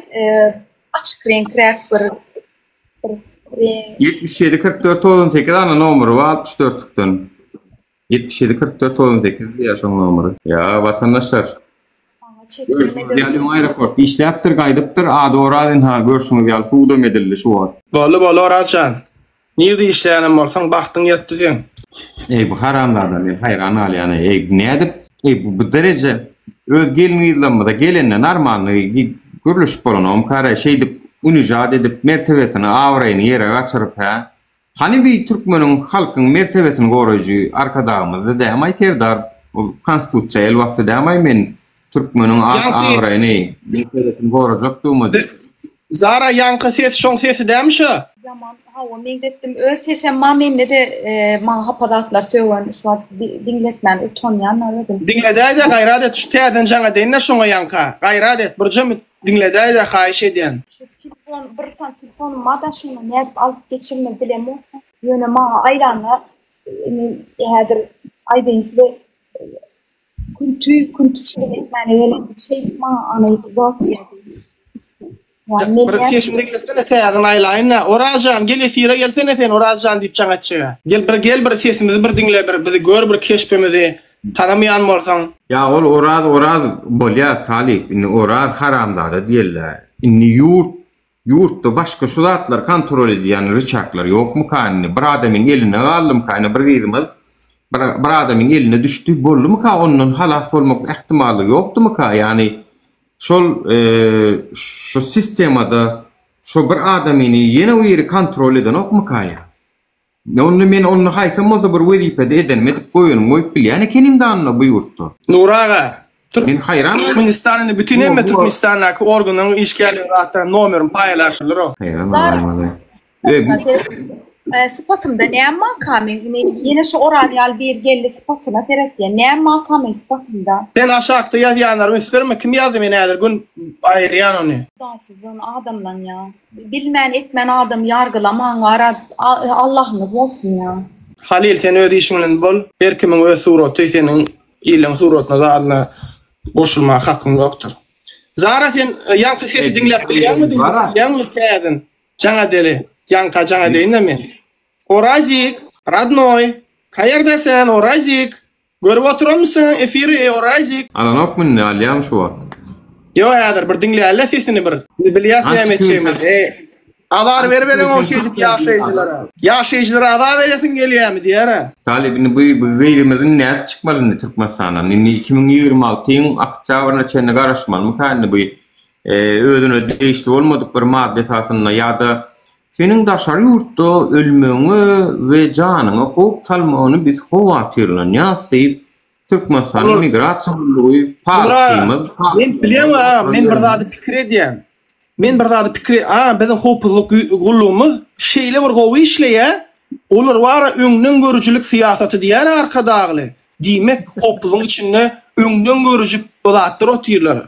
açyk reňkräk bir bir reňk. 77 44 98 ana nomeri bar 64-lükden. 77 44 98 diýýär şoň nomeri. Ýa watandaşlar. Maňa çekdirmedi. Ýa öň aeroportda işläpdir, gaýdypdyr. Ady Oraz ynha görşüňiz ýaly sudam edildi şu wagt. Boldy boldy Orazjan. Nirde işleýänem bolsaň bagtyň ýetdi seň. Eý bu haramzada men haýran galýan eý nädip eý bu bu dereje öz gelin gyzlarymyza gelende normalny gürleşip bolanokmykara şeýdip unižat edip mertebesini abraýyny ýere gaçyryp hä Hany bi türkmeniň halkyň mertebesini goraýjy Arkadagymyzdy dämaý Serdar ol konstitusiýa el basdy dämaý men türkmeniň at abraýyny mertebesini gorajakdygyma diýip. Zara ýaňky ses şoň sesi dämi şo? Ýaman hawa meňzetdim öz sesem bar mende-de maňa hapa zatlar sögen şu wagt diňletmän utanýan özüm. Diňledäýdä gaýrat et şu täzeden jaň edeýindä şoňa ýaňka gaýrat et birje Diňledäýdä haýyş edýän. Şu telefon bir sany telefonym bar da şony nädip alyp geçirmeli bilemok. Ýöne maňa aýlanda indi häzir aýdaýyn size künti küntiçilik etmäne gelen şeýdip maňa ana zat diýýärdi. Bir sesini diňlesene täzini aýlaýyn-da. Orazjan gel efire gelsene sen Orazjan diýip jaň etjegä. Gel bir gel bir sesimizi bir diňle bir bizi gör bir keşbimizi tanamaýan bolsaň. Ýa ol Oraz Oraz bolýar talyp indi Oraz haramzada diýeli indi ýurt ýurtda başga şu zatlary kontrol edýän ryçaklar ýokmyka indi bir adamyň elinde galdymyka indi bir gyzymyz. Bir bir adamyň eline düşdi, boldumyka ondan halas bolmak ähtimallygy ýokdumyka? Ýagny şol şu sistemada şo bir adamyny ýene biri kontrol edenokmyka ýa? Onda men onda haýsam bolsa bir wezipede edenimi edip goýanymy goýup bilýän ekenim-dä onda bu ýurtda. Nury aga, Men haýran Türkmenistan indi bütin hemme Türkmenistandaky organyň işgärleri zatlaryň nomerini paýlaşdylar o. Haýran galaýmaly. Sypatymda näme barka men ýene şu Oraz ýaly biri geldi sypatyna seret diýen näme barka meň sypatymda. Sen aşakda ýazýanlary üns berme kim ýazdy men häzir gün aýyrýan ony. Hudaýsyzdan adamlaň ýa. Bilmän etmän adamy ýargylamaň gara Allahyňyz bolsun ýa. Halyl sen öz işiň bilen bol her kimiň öz suraty seniň iliň suratyna zadyna goşulmaga hakyň ýokdur. Zara sen ýaňky sesi diňläp bilýäňmi bilýäňmi täzeden jaň edeli ýaňka jaň edeýin-de men. Orazik radnoý kaýerde sen Orazik Görüp oturanmysyň efiri eý Orazik. Alanokmy indi alýamy şu wagt. Ýok häzir bir diňläýle sesini bir. Biz bilýäs näme etjegimizi eý. Azar beriberiň o şeýdip ýaşaýjylara. Ýaşaýjylara azar beresiň gelýämi diýerä. Talyp indi bu bu gyzymyz indi nädip çykmaly indi Türkmenistandan indi 2026-yň oktýabryna çenli garaşmalymyka indi bu özüne degişli bolmadyk bir madda esasynda ýa-da Seniň daşary ýurtda ölmegiňe we janyňa howp salmagyny biz howatyrlanýas diýip, Türkmenistanyň Migrasiýa gullugy palçymyz Men bilýän agam, men bir zady pikir edýän. Men bir zady pikir agam biziň howpsuzlyk gullugymyz şeýle bir gowy işleýär, olar bara öňden görüjilik syýasaty diýýär Arkadagly. Diýmek howpsuzlygyň içinde öňden görüji zatlar otyrlar.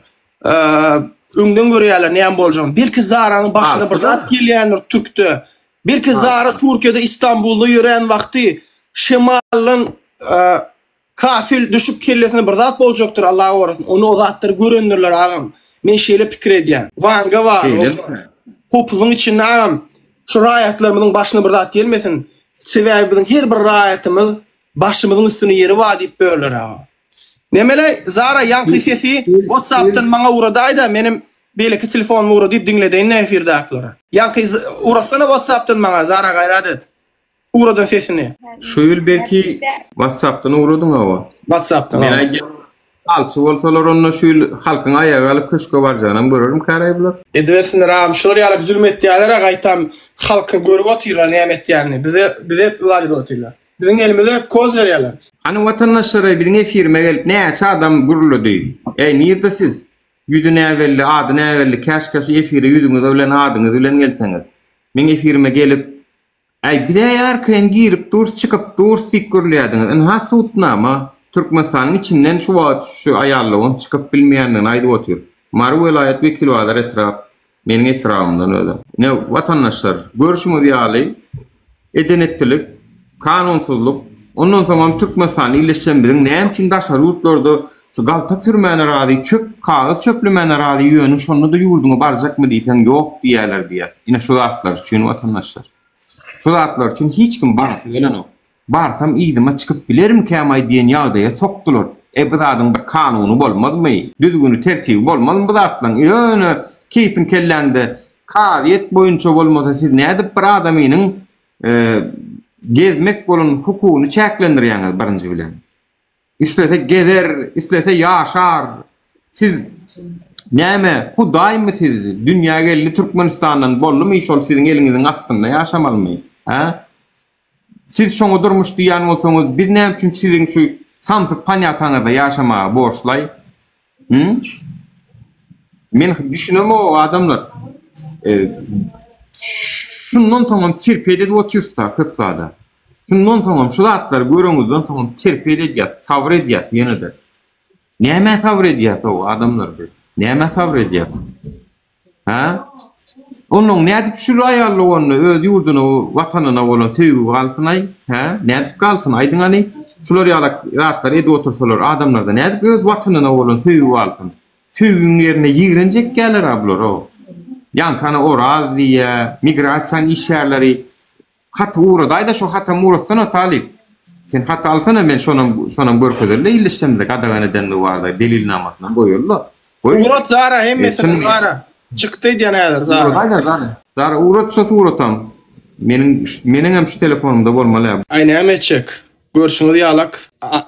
Öňden görýärler näme boljagyny. Belki Zaranyň başyna bir zat gelýändir Türkde. Belki Zara Türkiýede Istanbulda ýörän wagty şemaldan kafel düşüp kellesine bir zat boljakdyr Allah gorasyn. Ony o zatlary görendirler agam. Men şeýle pikir edýän. Wanga bar. Howpsuzlygyň içinde agam şu raýatlarymyzyň başyna bir zat gelmesin. Sebäbi biziň her bir raýatymyz başymyzyň üstüne ýeri bar diýip börler agam. Nemeleý Zara ýaňky sesi whatsappdan maňa ugradaýda menem beýleki telefonyma ugradyp diňledeýin efirdäkilere. Ýaňky ugratsana whatsappdan maňa Zara gaýrat et. Ugradan sesini. Şu ýyl belki whatsappdan ugradyň hawa. Whatsappdan Men aýdýan palçy bolsalar onda şu ýyl halkyň aýaga galyp köşge barjagynam görerimkäraý bular. Edibersinler agam şular ýaly zülüm etýälerä gaýtam halky görüp otyrlar näme etýänini bize bize zat edip otyrlar. Biziň elimize koz berýärler. Hany watandaşlar-eý biziň efirime gelip näçe adam gürledi. Eý nirde siz? Ýüzi näbelli, ady näbelli, käşgä şu efire ýüzüňiz bilen adyňyz bilen gelseňiz. Meň efirime gelip, Äý biz-ä arkaýyn girip durus, çykyp durus diýip gürleýärdiňiz. Ynha sudnama Türkmenistanyň içinden şu wagt şu aýallygyň çykyp bilmeýändigini aýdyp otyr. Mary welaýat Wekilbazar etrap Meniň etrabymdan özem. Ine, watandaşlar, görşüňiz ýaly, eden-etdilik, kanunsyzlyk, ondan soňam Türkmenistanda illeşjemiziň näme üçin daşary ýurtlarda şu galta sürmäne razy, çöp, kagyz çöplemäne razy, ýöne şonda-da ýurduňa barjakmy diýseň, ýok diýýärler diýýär. Ine, şu zatlar üçin, watandaşlar. Şu zatlar üçin hiç kim barasy gelenok. Barsam yzyma çykyp bilerimkäm-aý diýen ýagdaýa sokdular. E bu zadyň bir kanuny bolmazmy? Düzgüni tertibi bolmazmy bu zatlaň? Ýöne keýpiň kelläňde kazyýet boýunça bolmasa siz nädip bir adamynyň gezmek bolan hukugyny çäklendirýäňiz birinji bilen? Islese gezer, islese ýaşar. Siz näme hudaýmy siz? Dünýä geldi Türkmenistandan boldumy şol siziň eliňiziň astynda ýaşamalymy? Hä? Siz şoňa durmuş diýýän bolsaňyz, biz näme üçin siziň şu samsyk panýataňyzda ýaşamaga borçlaý? Hü? Men düşünemok adamlar. Şundan soňam terpet edip otyrys-da köp zada. Şundan soňam şu zatlary göreňizden soňam terpet edýäs, sabyr edýäs ýene-de. Nämä sabyr edýäs-ow adamlar biz? Nämä sabyr edýäs? Hä? Onnoň nädip şul aýallyk onda öz ýurduna, watanyna bolan söýgi galsyn-aý? Hä? Nädip galsyn, aýdyň hany? Şular ýalak zatlary edip otursalar, adamlarda nädip öz watanyna bolan söýgi galsyn? Söýgiň ýerine ýigrenç ekýärler-ä bular-ow. Ýaňky ana Oraz diýýä, migrasiýanyň işgärleri Haty ugradaýda şo hatam ugratsana talyp. Sen haty alsana men şonam şonam görkezeli illeşsemizde gadagan edendigi barada delilnamasynam goýalyda. Goý. Ugrat Zara hemmesini Zara. Çykdy edýän häzir Zara. Ugradaýda Zara. Zara ugrat şo suratam. Meniň meniňem şu telefonymda bolmaly. Aý näme etjek. Görşüňiz ýalak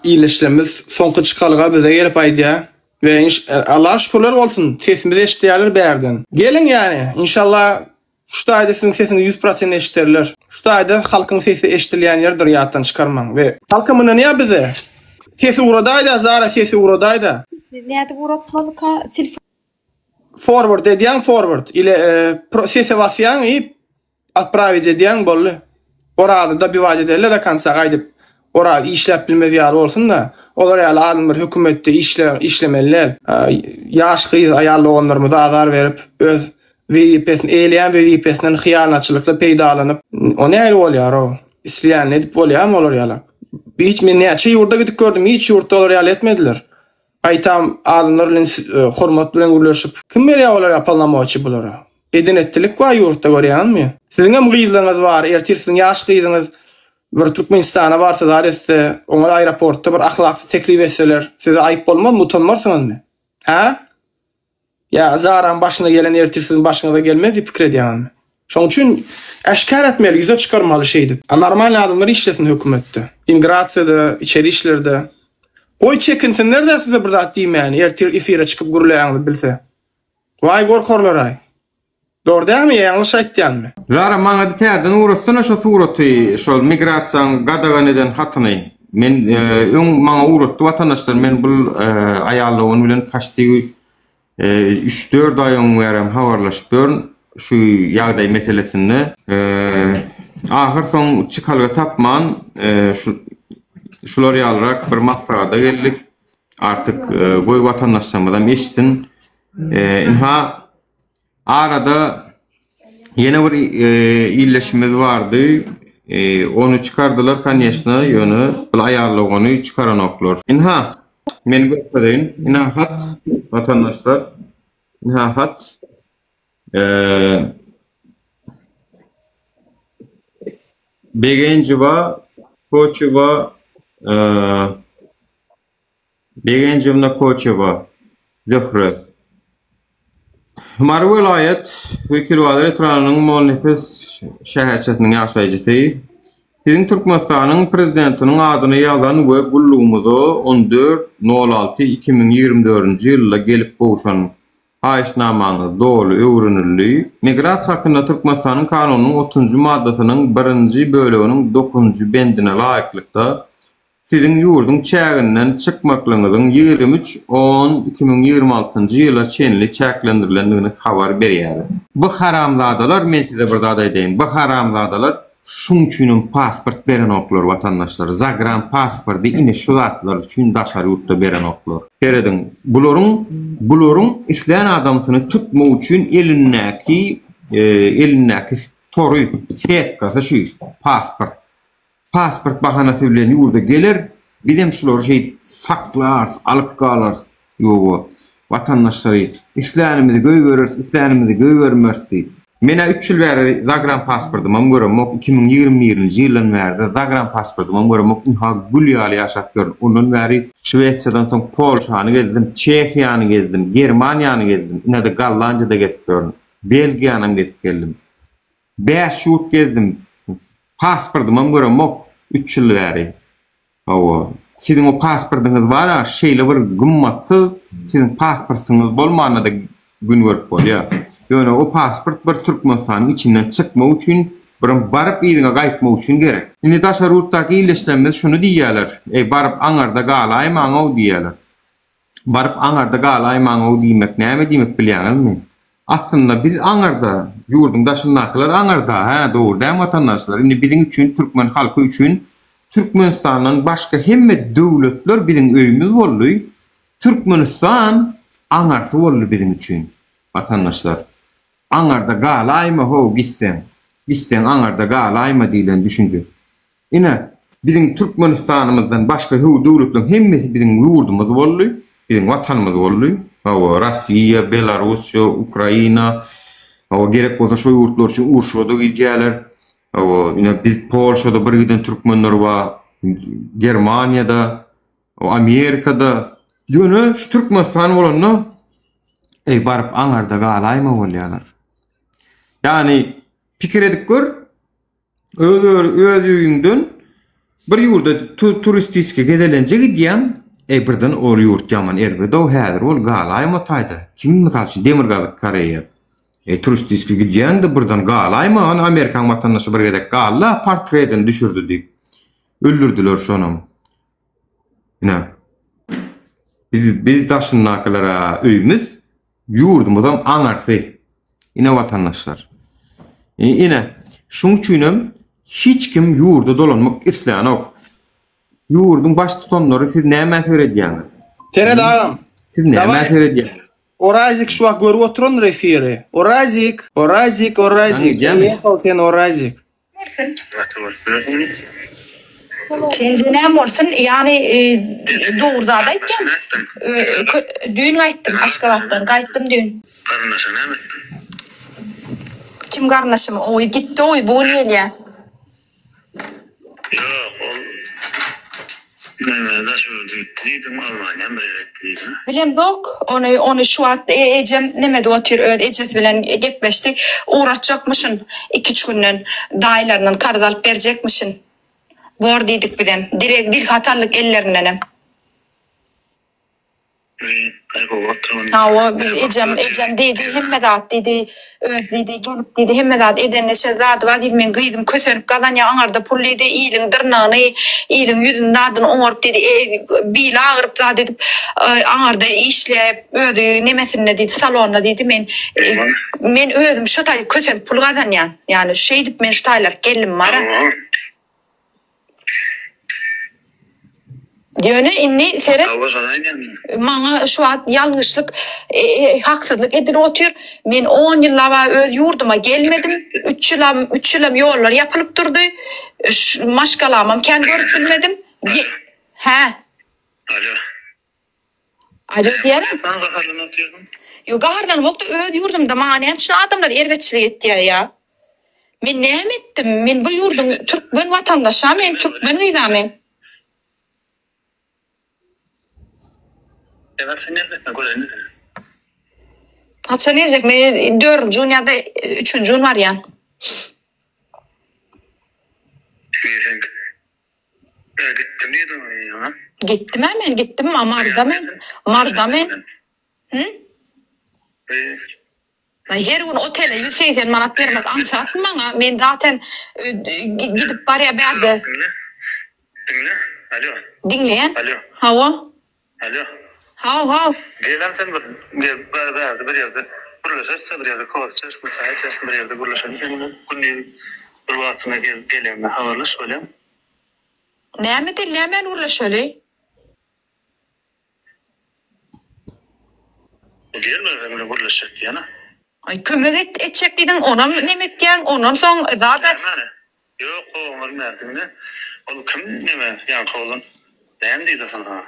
ildeşlerimiz soňky çykalga bize gelip aýdýar we Allaha şükürler bolsun sesimizi eşidýärler bärden. Geliň ýani inşallah şu taýda siziň sesiňizi 100% eşiderler. Şu taýda halkyň sesi eşidilýän ýerdir ýatdan çykarmaň we halkam ynanýar bize. Sesi ugradaýda Zara sesi ugradaýda. Sesi nädip ugratmalyka telefon. Forward edýäň forward ile sese basýaň i Otprawić edýäň boldy. Orazy dobiwać ederler do konca gaýdyp Oraz işläp bilmez ýaly bolsun-da. Olar ýaly adamlar hökümetde işle işlemeli däl. Ýaş gyz aýal doganlarymyza azar berip öz wezipesini eýeleýän wezipesinden hyýanatçylykly peýdalanyp o nähili bolýar-ow? Isleýänini edip bolýarmy olar ýalak? Hiç men näçe ýurda gidip gördüm hiç ýurtda olar ýaly etmediler. Gaýtam adamlar bilen hormat bilen gürleşip kim berýär olara polnomoçi bulara? Eden etdilik bar ýurtda görýäňizmi? Siziňem gyzlaryňyz bar, ertir siziň ýaş gyzyňyz bir Türkmenistana barsa zat etse, oňa aeroportda bir ahlaksyz teklip etseler, size aýyp bolmazmy, utanmarsyňyzmy? Hä? Ýa Zaraň başyna gelen ertir siziň başyňyza gelmez diýip pikir edýäňizmi? Şoň üçin äşgär etmeli, ýüze çykarmaly şeýdip. A normalny adamlar işlesin hökümetde. Immigrasiýada, içeri işlerde. Goý çekinsinler-de size bir zat diýmäni, ertir efire çykyp gürleýäňizi bilse. Waý gorkarlaraý. Dogry dälmi ýa ýalňyş aýtýanmy? Zara maňada täzeden ugratsana şo suraty şol migrasiýaň gadagan eden hatyny men öň maňa ugratdy watandaşlar men bul aýal dogan bilen paçti üç dört aý öň bärem habarlaşyp ýörün şu ýagdaý meselesinde ahyr soň çykalga tapman şu şular ýalyrak bir maslahata geldik artyk goý watandaşlarymyzam eşitsin ynha Arada ýene bir illeşimiz bardy. Ony çykardylar konýeçna, ýöne bul aýal dogany çykaranoklar. Ynha, men görkezeýin. Ynha hat, watandaşlar. Ynha hat. Begenjiwa, Koçewa, Begenjewna Koçewa, Zöhre. Mary welaýat Wekilbazar etrabynyň Molnepes şäherçesiniň ýaşaýjysy. Siziň Türkmenistanyň Prezidentiniň adyna ýazan we gullugymyza 14 nol alty 2024-nji ýylda gelip gowşan haýyşnamaňyz doly öwrenildi. Migrasiýa hakynda Türkmenistanyň Kanunynyň otuzynjy maddasynyň birinji böleginiň dokuzynjy bendine laýyklykda, Siziň ýurduň çäginden çykmaklygyňyzyň 23 on 2026 ýyla çenli çäklendirilendigini habar berýäris. Bu haramzadalar men size bir zat aýdaýyn bu haramzadalar şuň üçinem pasport berenoklar watandaşlar zagran paspordy ine şu zatlar üçin daşary ýurtda berenoklar. Serediň bularyň bularyň islän adamsyny tutmak üçin elindäki elindäki tory setkasy şu pasport. Pasport bahanasy bilen ýurda geler, bizem şulary şeýdip saklarys, alyp galarys. Ýowa, watandaşlary islänimizi goýbereris, islänimizi goýbermeris diýip. Men-ä üç ýyl bäri zagran pasportymam göremok, 2021-nji ýyldan bäri-de zagran pasportymam göremok, ynha gül ýaly ýaşap ýörün. Ondan bäri Şwesiýadan soň Polşany gezdim, Çehiýany gezdim, Germaniýany gezdim, ine-de Gollandiýada gezip ýörün, Belgiýanam gezip geldim. Bäş ýurt gezdim. Pasportymam göremok üç ýyl bäri. Hawa. Siziň o pasportyňyz bar-a, şeýle bir gymmatsyz, siziň pasportyňyz bolmanda-da gün görüp bolýar. Ýöne o pasport bir Türkmenistanyň içinden çykmak üçin, birem baryp yzyňa gaýtmak üçin gerek. Indi daşary ýurtdaky ildeşlerimiz şuny diýýärler, Eý, baryp aňarda galaýmaň-ow diýýärler. Baryp aňarda galaýmaň-ow diýmek näme diýmek bilýäňizmi? Aslynda biz aňarda, ýurduň daşyndakylar aňarda, hä, dogry dämi watandaşlar? Indi biziň üçin, türkmen halky üçin Türkmenistandan başga hemme döwletler biziň öýümiz boldy, Türkmenistan aňarsy boldy biziň üçin, watandaşlar. Aňarda galaýma how gitseň, gitseň aňarda galaýma diýlen düşünje. Ine, biziň Türkmenistanymyzdan başga höw döwletleriň hemmesi biziň ýurdumyz boldy, biziň Watanymyz boldy. Hawa, Rossiýa, Belarussiýa, Ukraina, hawa, gerek bolsa şo ýurtlar üçin urşa-da gidýärler. Hawa, ine, biz Polşada bir giden türkmenler bar, Germaniýada, Amerikada. Ýöne şu Türkmenistan bolanda, eý, baryp aňarda galaýma bolýarlar. Ýagny, pikir edip gör, Öz öz öýüňden. Bir ýurda turistiski gezelenje gidýäň, eý birden ol ýurt ýaman erbed-ow häzir bol galaýma o taýda. Kim mysal üçin Demirgazyk Koreýa. Eý turistiski gidýäň-de birden galaýma, hany Amerikaň watandaşy bir gezek galdy-a portredini düşürdi diýip. Öldürdiler şonam. Ine. Biz biz daşyndakylara öýümiz, ýurdumyzam aňarsy. Ine watandaşlar. Ine, şuň üçinem hiç kim ýurda dolanmak islänok. Ýurduň baştutanlary siz nämä seredýäňiz? Seret agam. Siz nämä seredýäňiz? Orazik şu wagt görüp oturandyr efiri. Orazik, Orazik, Orazik. Ýa sen Orazik. Bolsun. Çenje näme bolsun, ýagny dogry zat aýtýaň. Düýn gaýtdym Aşgabatdan, gaýtdym düýn. Garyndaşyň näme etdi? Kim garyndaşym? Oý gitdi oý, bu gün gelýär. Ýok, ol näme daş ýurda gitdi diýdiň, Almaniýa bir ýere gitdi diýdiň. Bilemzok, ony ony şu wagt ejem neme edip otyr, öz ejesi bilen gepleşdi, ugratjakmyşyn iki-üç günden, daýylaryndan karz alyp berjekmişin. Bor diýdik bizem, direg dilhat aldyk ellerindenem. Hawa, biz ejem, ejem diýdi, hemme zat diýdi, öz diýdi, gelip diýdi, hemme zat edende şe zady bar diýdi, meň gyzym kösenip gazanýar aňarda pul diýdi, iliň dyrnagyny, iliň ýüzüni zadyny oňaryp diýdi, bili agyryp zat edip, aňarda işläp, özi nemesinde diýdi, salonda diýdi, men, men özüm şo taý kösenip pul gazanýan, ýagny şeýdip men şu taýlara geldim bara. Ýöne indi seret, maňa şu wagt ýalňyşlyk, haksyzlyk edilip otyr. Men on ýyllap-a öz ýurduma gelmedim. Üç ýylam, üç ýylam ýollar ýapylyp durdy. Maşgalamam kän görüp bilmedim. Hä? Alo. Alo diýýärin. Näme gaharlanyp otyrsyň? Ýok, gaharlanamok-da, öz ýurdumda maňa näme üçin adamlar erbetçilik etýär ýa? Men näme etdim? Men bu ýurduň türkmen watandaşa men, türkmen gyza men. Sen haçan geljekmi göreýin seni. Haçan geljek? Men dördünji gün ýa-da üçünji gün barýan. Sen Gitdim diýdiň ýa. Gitdim-ä men, gitdim, Maryda men, Maryda men. Hü? Her gün otele 180 manat bermek aňsatmy maňa? Men zaten gidip barýa bärde. Diňle. Diňle. Alo. Diňleýän. Alo. Hawa. Alo. Haw, haw. Gelem sen bir gel bärde bir ýerde gürleşeris bir ýerde kofe içerismi çaý içerismi bir ýerde gürleşelim sen bilen gündiz bir wagtyna gel geleňde habarlaş bolýa. Näme edeli nämäni gürleşeli. Gel bir sen bilen gürleşjek diýene. Aý kömek et etjek diýdiň onam neme etýäň ondan soň zada. Nämäni? Ýok oňa bilmärdiňle. Ol kim neme ýaňky oglan näme diýdi soň saňa?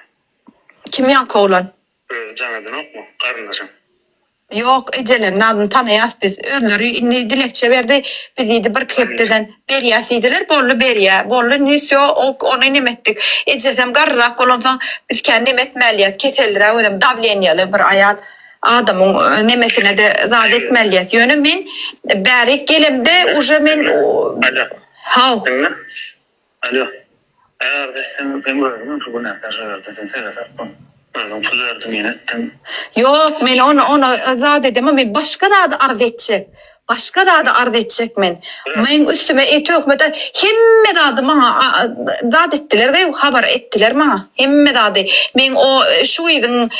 Kim ýaňky oglan? Özi jaň edenokmy garyndaşyň? Ýok ejeleriniň adyny tanaýas biz. Özleri indi dilekçe berdi. Biz diýdi birki hepdeden berýäs diýdiler. Boldy berýä. Boldy indi wsýo ok ony neme etdik. Ejesem garryrak bolansoň biz kän neme etmälýäs. Keselliräk özem dawleniýaly bir aýal. Adamyň nemesinede zat etmälýäs. Ýöne men bärik gelemde uje men Alo. Haw. Diňle. Alo. Arz etseň sen özüňem şu günäkär şo ýerde sen seresap bol. Özüň pul berdiň ýene etdiň. Ýok men ony ony zat edemok men başga zady arz etjek. Başga zady arz etjek men. Meň üstüme e töhmet hemme zady maňa zat etdiler we habar etdiler maňa hemme zady. Meň o şu gyzyň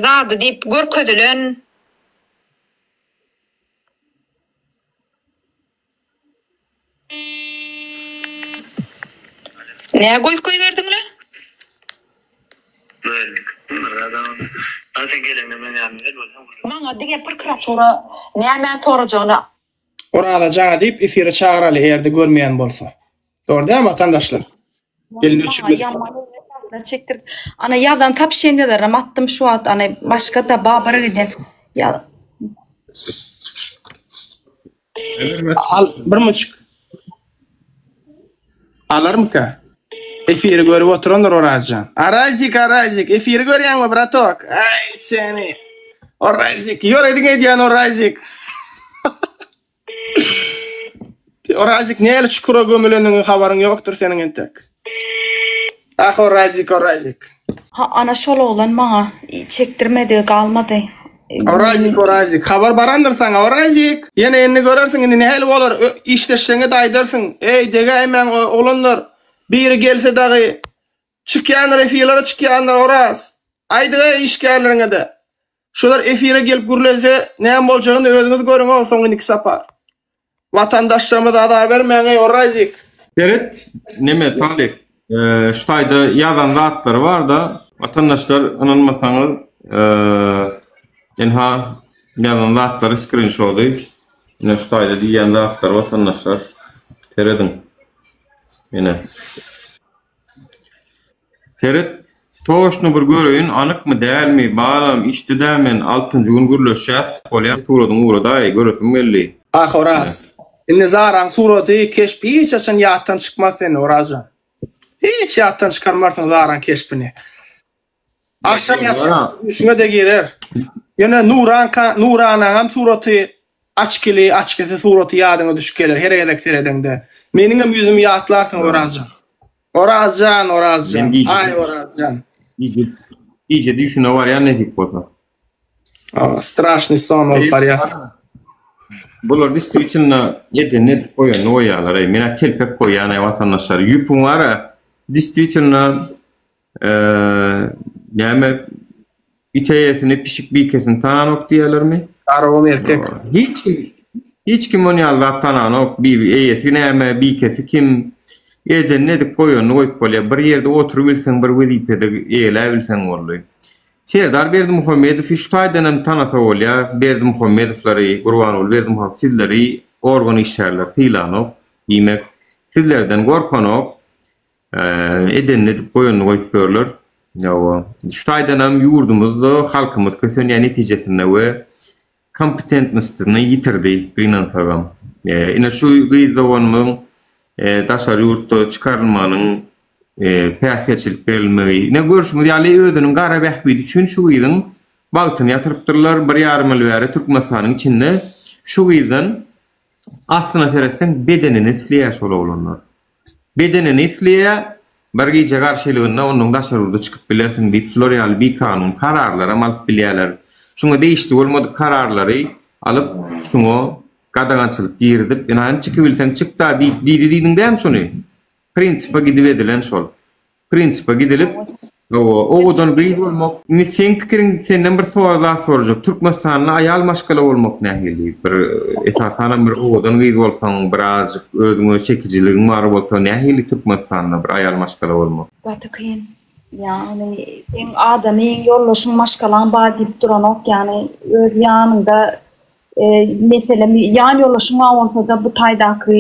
zady diýip görkezilen. Nä goýup goýberdiňle? Maňa diňe prokuratura nämäni sorajagyny. Oraza jaňa diýip efire çagyraly eger-de görmeýän bolsa. Dogry dälmi watandaşlar? Elini öçürmedik. Ýaman erbet zatlar çekdirdi. Ana ýazan sopşeniýalarynam atdym şu wagt ana başga-da Babyra giden ýa. Al bir müçük. Alarmyka? Efiri görüp oturandyr Orazjan. Arazik, Arazik, efiri görýäňmi, bratok? Aý seni. Orazik, ýörediň edýän Orazik. Orazik näli çukura gömüleniňi habaryň ýokdur seniň entek. Ah Orazik Orazik. Ha ana şol oglan maňa çekdirmedigi galmady. Orazik Orazik habar barandyr saňa Orazik. Ýene indi görersiň indi nähili bolar işleşseňe-de aýdarsyň. Eý degäýmäň oglanlar. Biri gelse dagy çykýandyr efirlere çykýandyr Oraz. Aýdyň-eý işgärleriňe-de. Şular efire gelip gürlese näme boljagyny özüňiz görüň-ow soň indiki sapar. Watandaşlarymyza azar bermäň-eý Orazik. Seret neme Talyp şu taýda ýazan zatlary barda. Watandaşlar ynanmasaňyz ynha ýazan zatlary skrinşody ine şu taýda diýýän zatlary watandaşlar serediň ine. Seret, toşny bir göreýin anykmy dälmi, balam işde-dä men, altynjy gün gürleşýäs, bolýa suradyňy ugradaý, göresim geldi. Ah Oraz. Indi Zaraň suraty, keşbi hiç haçan ýatdan çykmaz sende Orazjan. Hiç ýatdan çykarmarsyň Zaraň keşbini. Agşam ýatsaň düşüňe-de girer. Ýöne Nuranka, Nuranaňam suraty, açkili, açkisi suraty ýadyňa düşüp geler her gezek seredeňde. Meniňem ýüzümi ýatlarsyň Orazjan. Orazjan, Orazjan. Aý Orazjan. Gije, gije düýşüne barýan nesip bolsa. Straşnyý son bolup barýar. Bular distriçinda edenini edip goýanyny goýýarlar. Men-ä telpek goýýan-aý watandaşlar. Ýüpüň bar-a, distriçinda Näme it eýesini, pişik bikesini tananok diýýärlermi? Garagum erkek. Hiç kim hiç kim ony ýaly zat tananok. Bi eýesi näme, bikesi kim? Edenini edip goýanyny goýup bolýar. Bir ýerde oturybilseň, bir wezipede eýeläbilseň boldy. Serdar Berdimuhamedowy şu taýdan hem tanasa bolýar. Berdimuhamedowlary, Gurbanguly Berdimuhamedow sizleri organ işgärleri sylanok. Diýmek, sizlerden gorkanok. Edenini edip goýanyny goýup ýörler. Hawa. Şu taýdanam ýurdumyzda halkymyz kösenýär netijesinde we kompetentnostyny ýitirdi gynansagam. Ine şu gyz doganymyzyň daşary ýurtda çykarylmagynyň päsgelçilik berilmegi. Ine görşüňiz ýaly özüniň gara bähbidi üçin şu gyzyň bagtyny ýatyrypdyrlar. Bir ýarym ýyl bäri Türkmenistanyň içinde şu gyzdan aslyna seretseň bedenini isleýär şol oglanlar. Bedenini isleýär, bir gije garşylygynda ondan daşary ýurda çykyp bilersiň diýip şular ýaly bikanun kararlaram alyp bilýärler. Şuňa degişli bolmadyk kararlary alyp şuňa gadagançylyk girizip ynha çykybilseň çykda diýip diýdi diýdiň dämi şuny? Prinsipe gidip edilen şol. Prinsipe gidilip, hawa, owadan gyz bolmak. Indi seň pikiriň, senden bir sorag zat sorajak. Türkmenistanda aýal maşgala bolmak nähili? Bir esasanam bir owadan gyz bolsaň, birazjyk özüňe çekijiligiň bar bolsa nähili Türkmenistanda bir aýal maşgala bolmak? Gaty kyn. Ýagny seň adamyň, ýoldaşyň, maşgalaň bar diýip duranok, ýagny öz ýanyňda Meselem, ýan ýoldaşyň bar bolsa-da bu taýdaky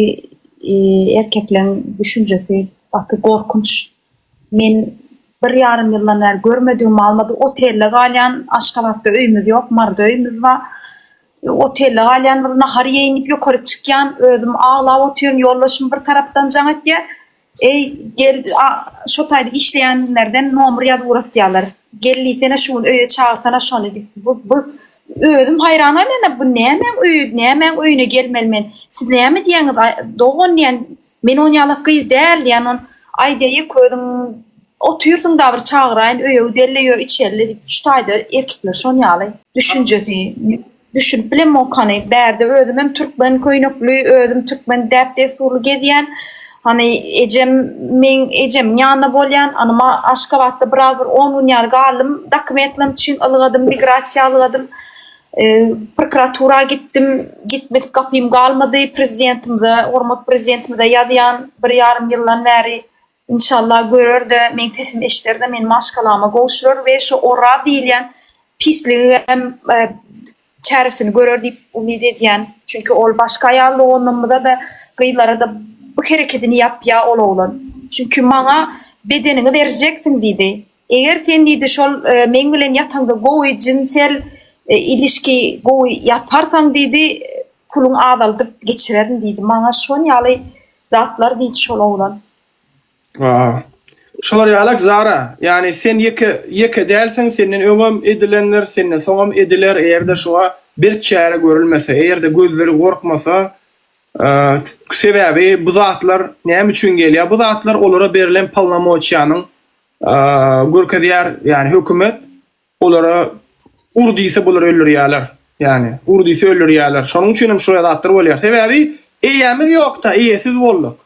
erkekleň düşünjesi gaty gorkunç. Men bir ýarym ýyldan bäri görmedigim galmady. Otelde galýan, Aşgabatda öýümiz ýok, Maryda öýümiz bar. Otelde galýan, bir nahar iýeýin diýip ýokaryk çykýan, özüm aglap otyryn, ýoldaşym bir tarapdan jaň etýär. Eý, gel, şo taýda işleýänlerden nomer ýazyp ugratýarlar. Gel diýsene şu gün öýe çagyrsana şony diýip. Bu, bu özüm haýran galýan-a, bu nämäň öýi, nämäň öýüne gelmeli men? Siz näme diýýäňiz, dogan diýýän, men on ýalak gyz däl diýýän, on aýdýa ýeke özüň otyrsyň-da bir çagyraýyn öýe gideli ýör içeli diýip, şu taýda erkekler şon ýaly düşünjesi. Düşünip bilemok hany bärde özümem türkmen köýnekli özüm türkmen däp dessurly gezýän hany ejem meň ejemiň ýanynda bolýan hany ma Aşgabatda biraz bir on gün ýaly galdym dokumentlerim üçin ylgadym migrasiýa ylgadym prokuratura gitdim gitmedik gapym galmady prezidentimize hormatly prezidentimize ýazýan bir ýarym ýyldan bäri inşallah görerde meň sesimi eşiderde meni maşgalama gowşurar we şu Oraz diýilýän pisligem çäresini görer diýip umyt edýän. Çünki ol başga aýal doganlarymyza-da, gyzlara-da bu herekedini ýapýar ol oglan. Çünki maňa bedeniňi berjeksiň diýdi. Eger sen diýdi şol meň bilen ýataňda gowy jinsel ilişki gowy ýaparsaň diýdi, puluň azaldyp geçirerin diýdi. Maňa şon ýaly zatlar diýdi şol oglan. Aha. Şolar ýalak Zara, ýagny sen ýeke ýeke dälsiň, senden öňem edilenler, senden soňam ediler, eger-de şuňa berk çäre görülmese, eger-de gözleri gorkmasa, sebäbi bu zatlar näme üçin gelýär? Bu zatlar olara berlen polnomoçiýanyň. görkezýär, ýagny hökümet olara ur diýse bular öldürýärler. Ýagny ur diýse öldürýärler. Şonuň üçin hem şular zatlar bolýar. Sebäbi eýämiz ýokda, eýesiz bolduk.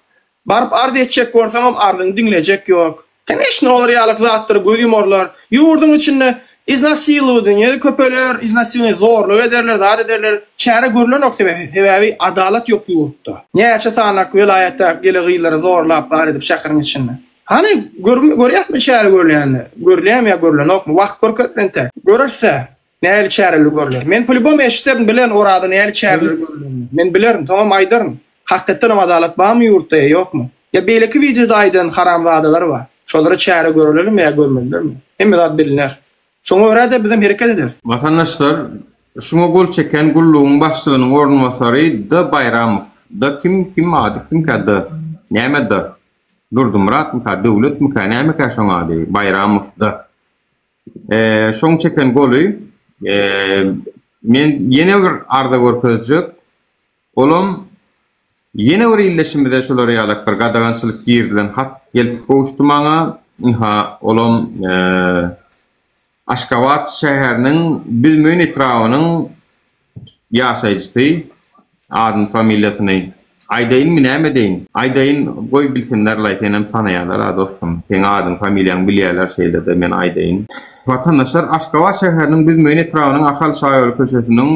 Baryp arz etjek bolsaňam arzyňy diňlejek ýok. Koneçno olar ýalyk zatlara göz ýumarlar. Ýurduň içinde iznasilowanie köpeler, iznasilowanie zorluk ederler, zat ederler. Çäre görlenok sebäbi sebäbi adalat ýok ýurtda. Näçe sanak welaýatdaky gele gyzlary zorlap zat edip şäheriň içinde. Hany görýäsmi çäre görülýänini? Görülýämi ýa görülenokmy? Wagt görkezer entek. Göreris-ä. Nähili çäreler görler? Men polibom eşiderin bilerin Oraza nähili çäreler görülenini. Men bilerin, soňam aýdaryn. Hakykatdanam adalat barmy ýurtda ýa ýokmy? Ýa beýleki wideoda aýdan haramzadalar bar. Şolara çäre görülermi ýa görmelilermi? Hemme zat biliner. Şoňa görä-de bizem hereket ederis. Watandaşlar, şuňa gol çeken gullugyň başlygynyň orunbasary D. Baýramow. D kim, kim ady kimkä D? Näme D? Durdymyratmyka, Döwletmikä, nämekä şoň ady? Baýramow D. Şoň çeken goly men ýene bir arza görkezjek. Olam ýene bir ildeşimize şular ýalak bir gadagançylyk girizilen hat gelip gowuşdy maňa. Ynha, olam Aşgabat şäheriniň Büzmeýin etrabynyň Ýaşaýjysy, adyny familiýasyny aýdaýynmy näme edeýin? Aýdaýyn goý bilsinlerlaý senem tanaýalara dostum. Seň adyň familiýaňy bilýäler şeýlede men aýdaýyn. Watandaşlar Aşgabat şäheriniň Büzmeýin etrabynyň Ahal şaýoly köçesiniň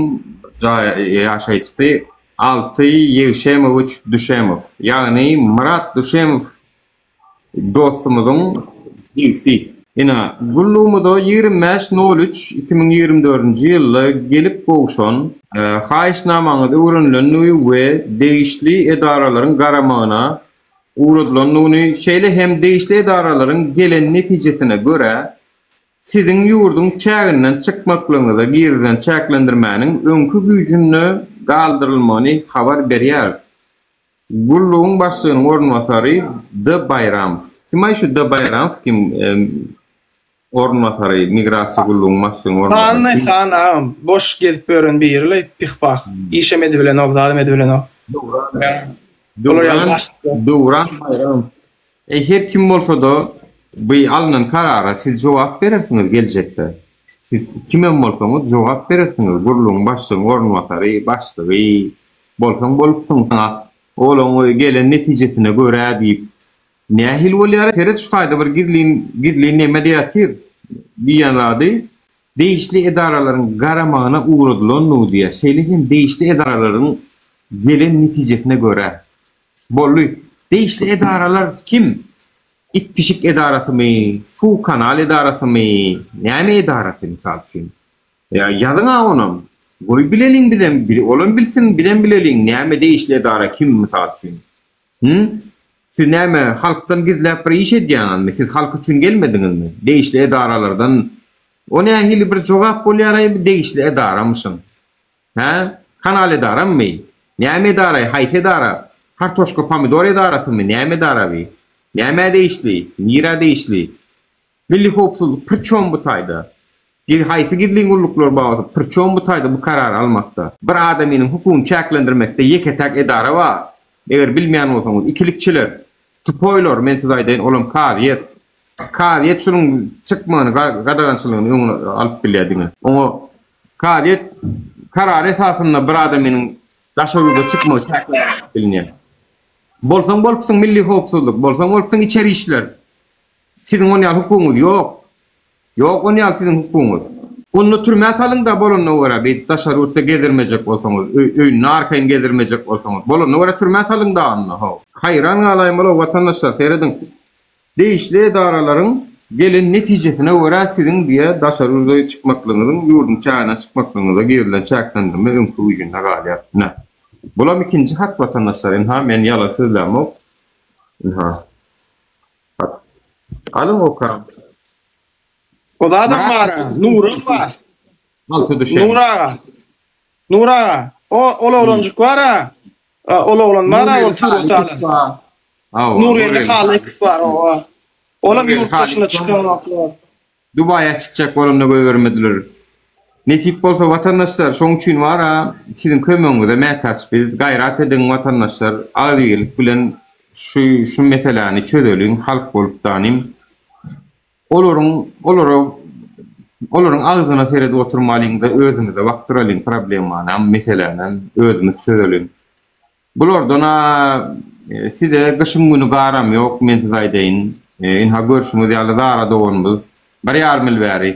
ýaşaýjysy Alty Ýegşemowiç Düşemow ýagny Myrat Düşemow Dostumyzyň jigsi. Ine, gullugymyza 25 nol üç 2024-nji ýylda gelip gowşan haýyşnamaňyz öwrenilendigi we degişli edaralaryň garamagyna ugradylandygyny, şeýle hem degişli edaralaryň gelen netijesine görä, Siziň ýurduň çäginden çykmaklygyňyza girizilen çäklendirmäniň öňki güýjünde galdyrylmagyny habar berýäris. Gullugyň başlygynyň orunbasary D. Baýramow. Kim-aý şu D. Baýramow kim? Orunbasary, migrasiýa gullugyň başlygynyň orunbasary. Sanly san agam, boş gezip ýören biri-le, pih-pah. Işem edibilenok, zadam edibilenok. Döwran, Döwran Baýramow. Eý her kim bolsa-da bu alnan karara siz jogap berersiňiz geljekde. Siz kimem bolsaňyz jogap berersiňiz, gurlugyň başlygyň orunbasary, başlygy, Bolsaň bolupsyň saňa olaň gelen netijesine görä diýip nähili bolýar seret şu taýda bir gizlin gizlin neme diýatyr diýýän zady degişli edaralaryň garamagyna ugradylandygy diýýär şeýle hem degişli edaralaryň gelen netijesine görä boldy degişli edaralar kim it pişik edarasymy suw kanal edarasymy näme edarasy mysal üçin Ýa ýazyň-a onam. Goý bileliň bizem, olam bilsin, bizem bileliň, näme degişli edara kim mysal üçin. Hü? Siz näme halkdan gizläp bir iş edýäňizmi? Siz halk üçin gelmediňizmi? Degişli edaralardan o nähili bir jogap bolýaraý bu degişli edaramyşyň? Hä? Kanal edarammy? Näme edaraý, haýsy edara? Kartoşka pomidor edarasymy? Näme edara bi? Nämä degişli? Nirä degişli? Milli howpsuzlyk priçom bu taýda? Haýsy gizlin gulluklar babatda priçom bu taýda bu karary almakda? Bir adamynyň hukugyny çäklendirmekde ýeke-täk edara bar. Eger bilmeýän bolsaňyz, ikilikçiler, tupoýlar, men size aýdaýyn, olam kazyýet. Kazyýet şunuň çykmagyny, gadagançylygyny öňüni alyp bilýär diňe. Oňa kazyýet karary esasynda bir adamynyň daşary ýurda çykmagy çäklendirilip bilinýär. Bolsaň bolupsyň milli howpsuzlyk, bolsaň bolupsyň içeri işler. Siziň on ýaly hukugyňyz ýok. Ýok on ýaly siziň hukugyňyz. Onda türmä salyňda bolanyna görä beýdip daşary ýurtda gezdirmejek bolsaňyz, öýünde arkaýyn gezdirmejek bolsaňyz, bolanyna görä türmä salyňda onda how. Haýran galaýmaly watandaşlar serediň. Degişli edaralaryň gelen netijesine görä siziň diýä daşary ýurda çykmaklygyňyzyň ýurduň çäginden çykmaklygyňyza girizilen çäklendirme öňki güýjünde galýar. Ine. Bulam ikinji hat watandaşlar ynha men ýalan sözlämok. Ynha. Alyň okaň. O zadam bar, Nuram bar. Alty düşen. Nur aga. Nur aga. O ol oglanjyk bar ha. Ol oglan bar ha, ol surat alan. Nurgeldi Halykow bar, o. Olam ýurt daşyna çykan wagtlar. Dubaýa çykjak bolanda goýbermediler. Nesip bolsa watandaşlar şoň üçin bara siziň kömegiňize mätäç biz gaýrat ediň watandaşlar agzybirlik bilen şu şu meseläni çözeliň halk bolup danym. Olaryň olara olaryň agzyna seredip oturmalyňda özümize bakdyralyň problemanam, meselänem özümiz çözeliň. Bulardan-a size gyşyň güni garam ýok, men size aýdaýyn. Ynha görşüňiz ýaly Zara doganymyz bir ýarym ýyl bäri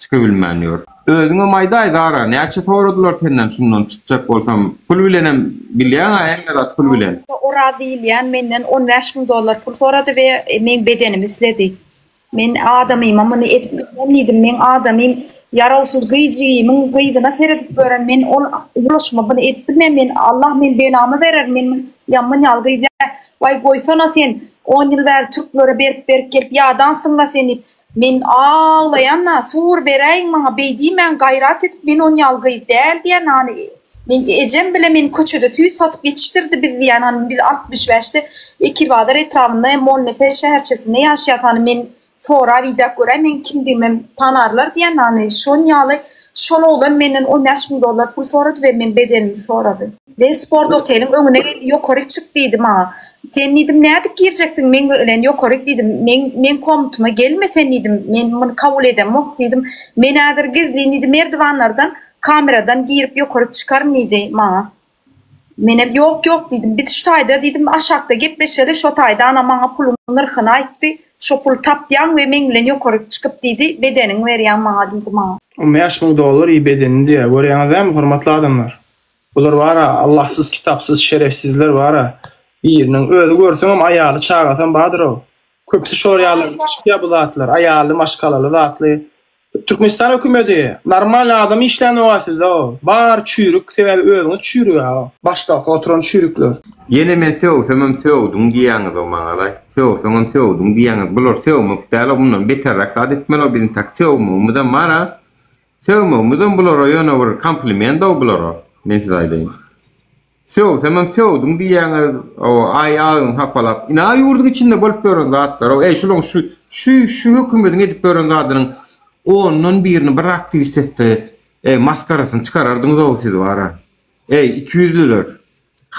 çykybilmän ýör. Özüňem aýdaý Zara, näçe soradylar senden şundan çykjak bolsam, pul bilenem bilýäň-ä hemme zat pul bilen. Oraz diýilýän menden 15 müň dollar pul sorady we meň bedenimi isledi. Men adamyma muny edip bilmen diýdim, meň adamym ýarawsyz gyjygymyň gyzyna seredip gören men ol ýoldaşyma buny edip bilmen men Allah meň belamy berer men ýaman ýaly gyz däl waý goýsana sen on ýyl bäri türklere berip berip gelip ýadansyňla sen diýip men aglaýan-a sur beräýiň maňa beý diýmäň gaýrat edip men on ýaly gyz däl diýen hany men ejem bile meni köçede süýt satyp ýetişdirdi biz diýen hany biz 65-de Wekilbazar etrabynda Molnepes şäherçesinde ýaşaýas hany men sorap idäp göräý meň kimdigimem tanarlar diýen hany şon ýaly şol oglan menden 15 müň dollar pul sorady we meň bedenimi sorady. We sport oteliň öňüne geldi ýokaryk çyk diýdi maňa. Sen diýdim nädip girjeksiň meň bilen ýokaryk diýdim meň meň komnatyma gelme sen diýdim men muny kabul edemok diýdim men häzir gizlin diýdi merdiwanlardan kameradan girip ýokaryk çykaryn diýdi maňa. Menem ýok ýok diýdim biz şu taýda diýdim aşakda gepleşeli şo taýda ana maňa puluň nyrhyny aýtdy şo puly tapýaň we meň bilen ýokaryk çykyp diýdi bedeniňi berýäň maňa diýdi maňa. 15 müň dollar i bedenini diýýär görýäňiz dämi hormatly adamlar. Bular bara Allahsyz kitapsyz şerefsizler bara biriniň özi görseňem aýaly çagasam bardyrow köpüsi şor ýaly çykýa bu zatlar aýally maşgalaly zatly Türkmenistan hökümedi normalny adam işlänoga sizde bar çüýrük sebäbi özüňiz çüýrüga başdaky oturan çüýrükler. Ýene men sögsemem sögdüň diýýäňizow maňalaý. Sögseňem sögdüň diýýäňiz. Bular sögmek däl-ow mundan beterräk zat etmeli-ow biziň tak sögmegimizem bar-a. Sögmegimizem bulara ýöne bir kompliment-ow bulara, men size aýdaýyn. Sögsemem sögdüň diýýäňiz, aý agzyňy hapalap. Ina ýurduň içinde bolup ýören zatlar-ow. Eý şulaň şu şu şu hökümediň edip ýören zadynyň ondan birini bir aktiwist etse, eý maskarasyny çykarardyňyz-ow siz bar-a. Eý ikiýüzlüler.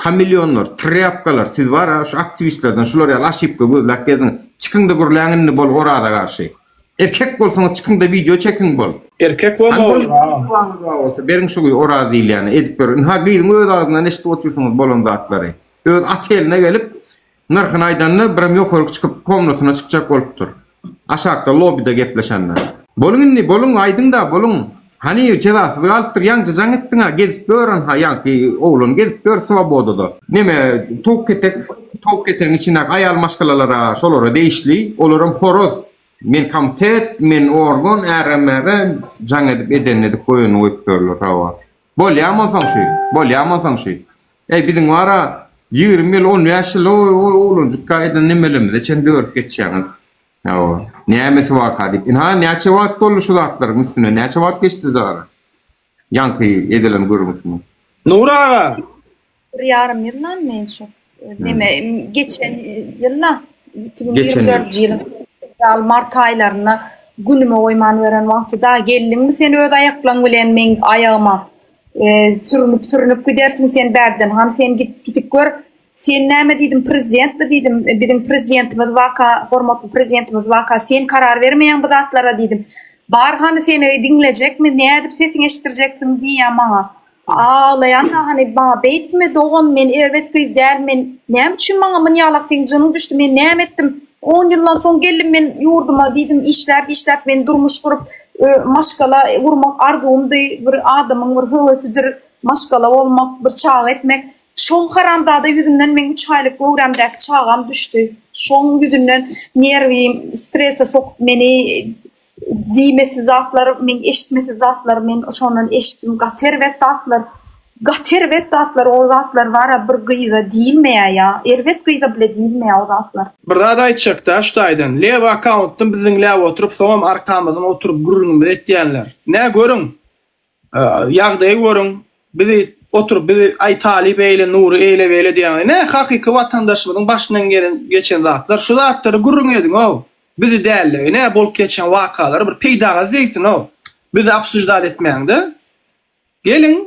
Hamilýonlar, trýapkalar, siz bar-a şu aktiwistlerden şular ýaly aşipka gözläp gezdiňiz. Çykyň-da gürläň indi bol Oraza garşy. Erkek bolsaňyz çykyň-da wideo çekiň bol. Erkek bolma ol agam. Bolsa beriň şu Oraz diýilýäni edip ber. Ynha gyzyň öz agzyndan eşidip otyrsyňyz bolan zatlary. Öz oteline gelip nyrhyny aýdanda birem ýokaryk çykyp komnatyna çykjak bolupdyr. Aşakda lobbyda gepleşende. Boluň indi, boluň, aýdyň-da, boluň. Hany, jezasyz galypdyr, ýaňja jaň etdiň-ä, gezip ýör anha, ýaňky oglan gezip ýör swobodada. Neme, towuk ketek, towuk ketegiň içindäki aýal maşgalalara, şolara degişli, olaram horoz. Men komitet, men organ, ärem-märe jaň edip edenini edip goýanyny goýup ýörler, hawa. Bolýamy onsoň şu? Bolýamy onsoň şu? Eý, biziň bar-a, 20 ýyl, 15 ýyl oglanjykka eden nemelerimize çen dörüp geçýäňiz. Hawa. Nämesi barka diýip. Ynha, näçe wagt boldy şu zatlaryň üstünden? Näçe wagt geçdi Zara? Ýaňky edilen gürrüň üstünden. Nury aga! Bir ýarym ýyldan men şu neme geçen ýylda 2024-nji ýylyň fewral mart aýlarynda günüme goýman beren wagty da geldiňmi sen öz aýaklaň bilen meň aýagyma sürünip sürünip gidersiň sen bärden hany sen git gidip gör sen näme diýdim prezidentmi diýdim biziň prezidentimiz waka hormatly prezidentimiz waka sen karar bermeýäň bu zatlara diýdim bar hany seni diňlejekmi nädip sesiňi eşitdirjeksiň diýýä maňa Aglaýan-da hany maňa beýtme dogan men erbet gyz däl men näme üçin maňa munýalak seň jynyň düşdi men näme etdim on ýyldan soň geldim men ýurduma diýdim işläp işläp men durmuş gurup maşgala gurmak arzuwymdy bir adamyň bir höwesidir maşgala bolmak bir çaga etmek şoň haramzada ýüzünden meň üç aýlyk göwrämdäki çagam düşdi şoň ýüzünden nerwim strese sokup meni Diýmesiz zatlar, meň eşitmesiz zatlar men şondan eşitdim. Gaty erbet zatlar. Gaty erbet zatlar o zatlar bara bir gyza diýilmeýär ýa. Erbet gyza bile diýilmeýär o zatlar. Bir zat aýtjakda şu taýdan. Lewy akkauntdan bizi diňläp oturyp soňam arkamyzdan oturyp gürrüňimizi etýänler. Nä görüň. Ýagdaýy görüň, bizi oturyp bizi aý Talyp eýle, Nury eýle beýle diýýäňiz. Ine hakyky watandaşymyzyň başyndan gelen geçen zatlar. Şu zatlary gürrüň ediň-ow. Bizi däl-de, ine bolup geçen wakalary bir peýdaňyz degsin-ow. Bizi obsuždat etmäň-de. Geliň,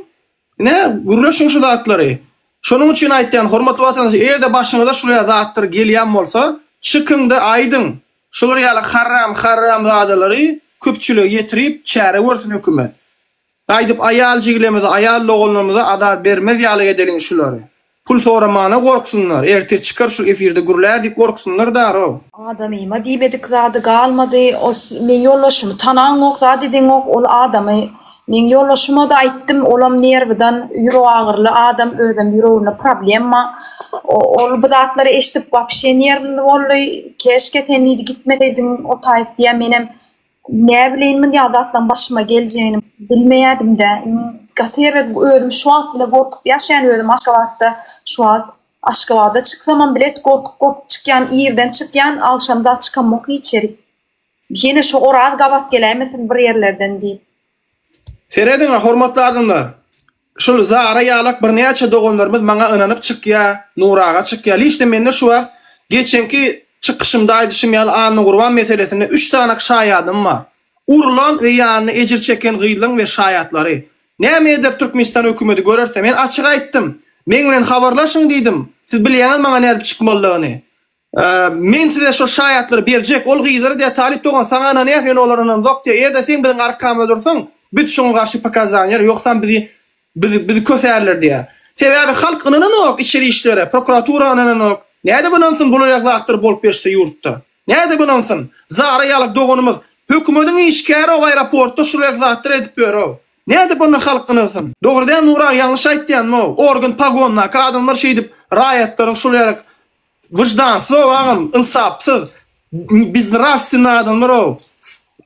ine gürleşiň şu zatlary. Şonuň üçin aýtýan, hormatly watandaşlar, eger-de başyňyza şular ýaly zatlar gelýän bolsa, çykyň-da aýdyň. Şular ýaly harram harramzadalary köpçülige ýetirip çäre görsün hökümet. Gaýdyp aýal jigilemize aýal doganlarymyza azar bermez ýaly edeliň şulary. Pul soramana gorksunlar, ertir çykar şul efirde gürlär diýip gorksunlar darow. Adamyma diýmedik zady galmady, o meň ýoldaşymy tanaňok zat edeňok ol adamy meň ýoldaşymada aýtdym olam nerwidan ýürek agyryly adam özem ýüreginde problemma ol bu zatlary eşidip wapşe nerwli boldy keşke sen diýdi gitmeseýdiň o taýyk diýýä menem Näbileýin munýa zatlaň başyma geljegini bilmeýädim-dä. Gaty erbet özüm şu wagt bile gorkup ýaşaýan özüm Aşgabatda şu wagt Aşgabada çyksamam bilet gorkup gorkup çykýan irden çykýan agşam zat çykamok hiç ýerik. Ýene şu Oraz gabat geläýmesin bir ýerlerden diýip. Serediň-a hormatly adamlar. Şul Zara ýalak birnäçe doganlarymyz maňa ynanyp çykýa, Nur aga çykýa. Liçno mende şu wagt geçenki çykyşymda aýdyşym ýaly Annagurban meselesinde üç sanak şaýadym bar. Urlan we ýanynda ejir çeken gyzlaň we şaýatlary. Näme eder Türkmenistan hökümedi görerse. Men açyk aýtdym. Meň bilen habarlaşyň diýdim. Siz bilýäňiz maňa nädip çykmalydygyny. Men size şo şaýatlary berjek, ol gyzlara diýýär, Talyp dogan, saňa ynanýas, ýöne olar ynanzok diýýär. Eger-de sen biziň arkamyzda dursaň, biz şoňa garşy pokazaniýa, ýogsam bizi bizi bizi kösärler diýýär. Sebäbi halk ynananok içeri işlere, prokuratura ynananok. Nädip ynansyn bular ýaly zatlar bolup geçse ýurtda? Nädip ynansyn? Zara ýaly doganymyz hökümediň işgäri-ow aeroportda şular ýaly zatlar edip ýör-ow. Nädip onda halk ynansyn? Dogry däl Nuraga ýalňyş aýtýan-ow. Organ pagondaky adamlar şeýdip raýatlaryň şular ýaly Wyždansyz-ow agam, ynsapsyz, beznrawstwennyý adamlar-ow.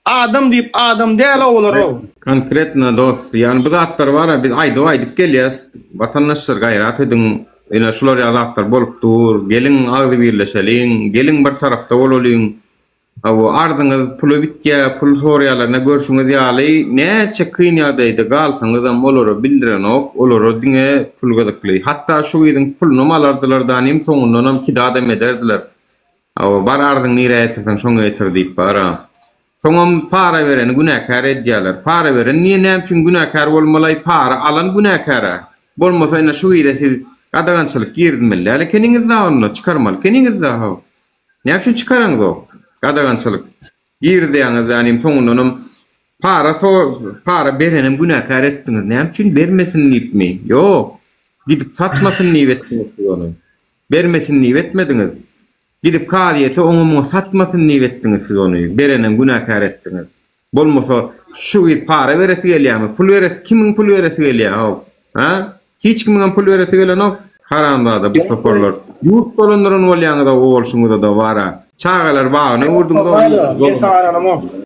Adam diýip adam däl-ow olar-ow. Konkretno dost, ýagny bu zatlar bara biz aýdyp aýdyp gelýäs. Watandaşlar gaýrat ediň, ine şular ýaly zatlar bolup dur, geliň agzybirleşeliň, geliň bir tarapda bolalyň. Hawa, arzyňyz pula bitýär, pul soraýarlar, ine görşüňiz ýaly, näçe kyn ýagdaýda galsaňyzam olara bildirenok, olara diňe pul gyzykly. Hatda şu gyzyň pulunam alardylar danym, soňundanam kidadam ederdiler. Hawa, bar arzyňy nirä ýetirseň şoňa ýetir diýip bara. Soňam para bereni günäkär edýärler. Para beren niýe näme üçin günäkär bolmalaý, para alan günäkär-ä. Bolmasa ine şu gyza siz gadagançylyk girizmeli däl ekeniňiz-dä onda, çykarmaly ekeniňiz-dä how. Näme üçin çykaraňzok? Gadagançylyk girizýäňiz ýanym soňundanam para so para berenem günäkär etdiňiz. Näme üçin bermesin diýipmi? Ýok. Gidip satmasyn diýip etdiňiz siz ony. Bermesin diýip etmediňiz. Gidip kazyýete oňa muňa satmasyn diýip etdiňiz siz ony. Berenem günäkär etdiňiz. Bolmasa şu gyz para beresi gelýärmi? Pul beresi kimiň pul beresi gelýär how? Ha? Hiç kimiňem pul beresi gelenok. Haramzada bu toparlar. Ýurt dolandyran bolýaňyz-a o bolşuňyzada bara. Çagalar bagyna öwürdiňiz-ow ýurdy. Men saňa ynanamok.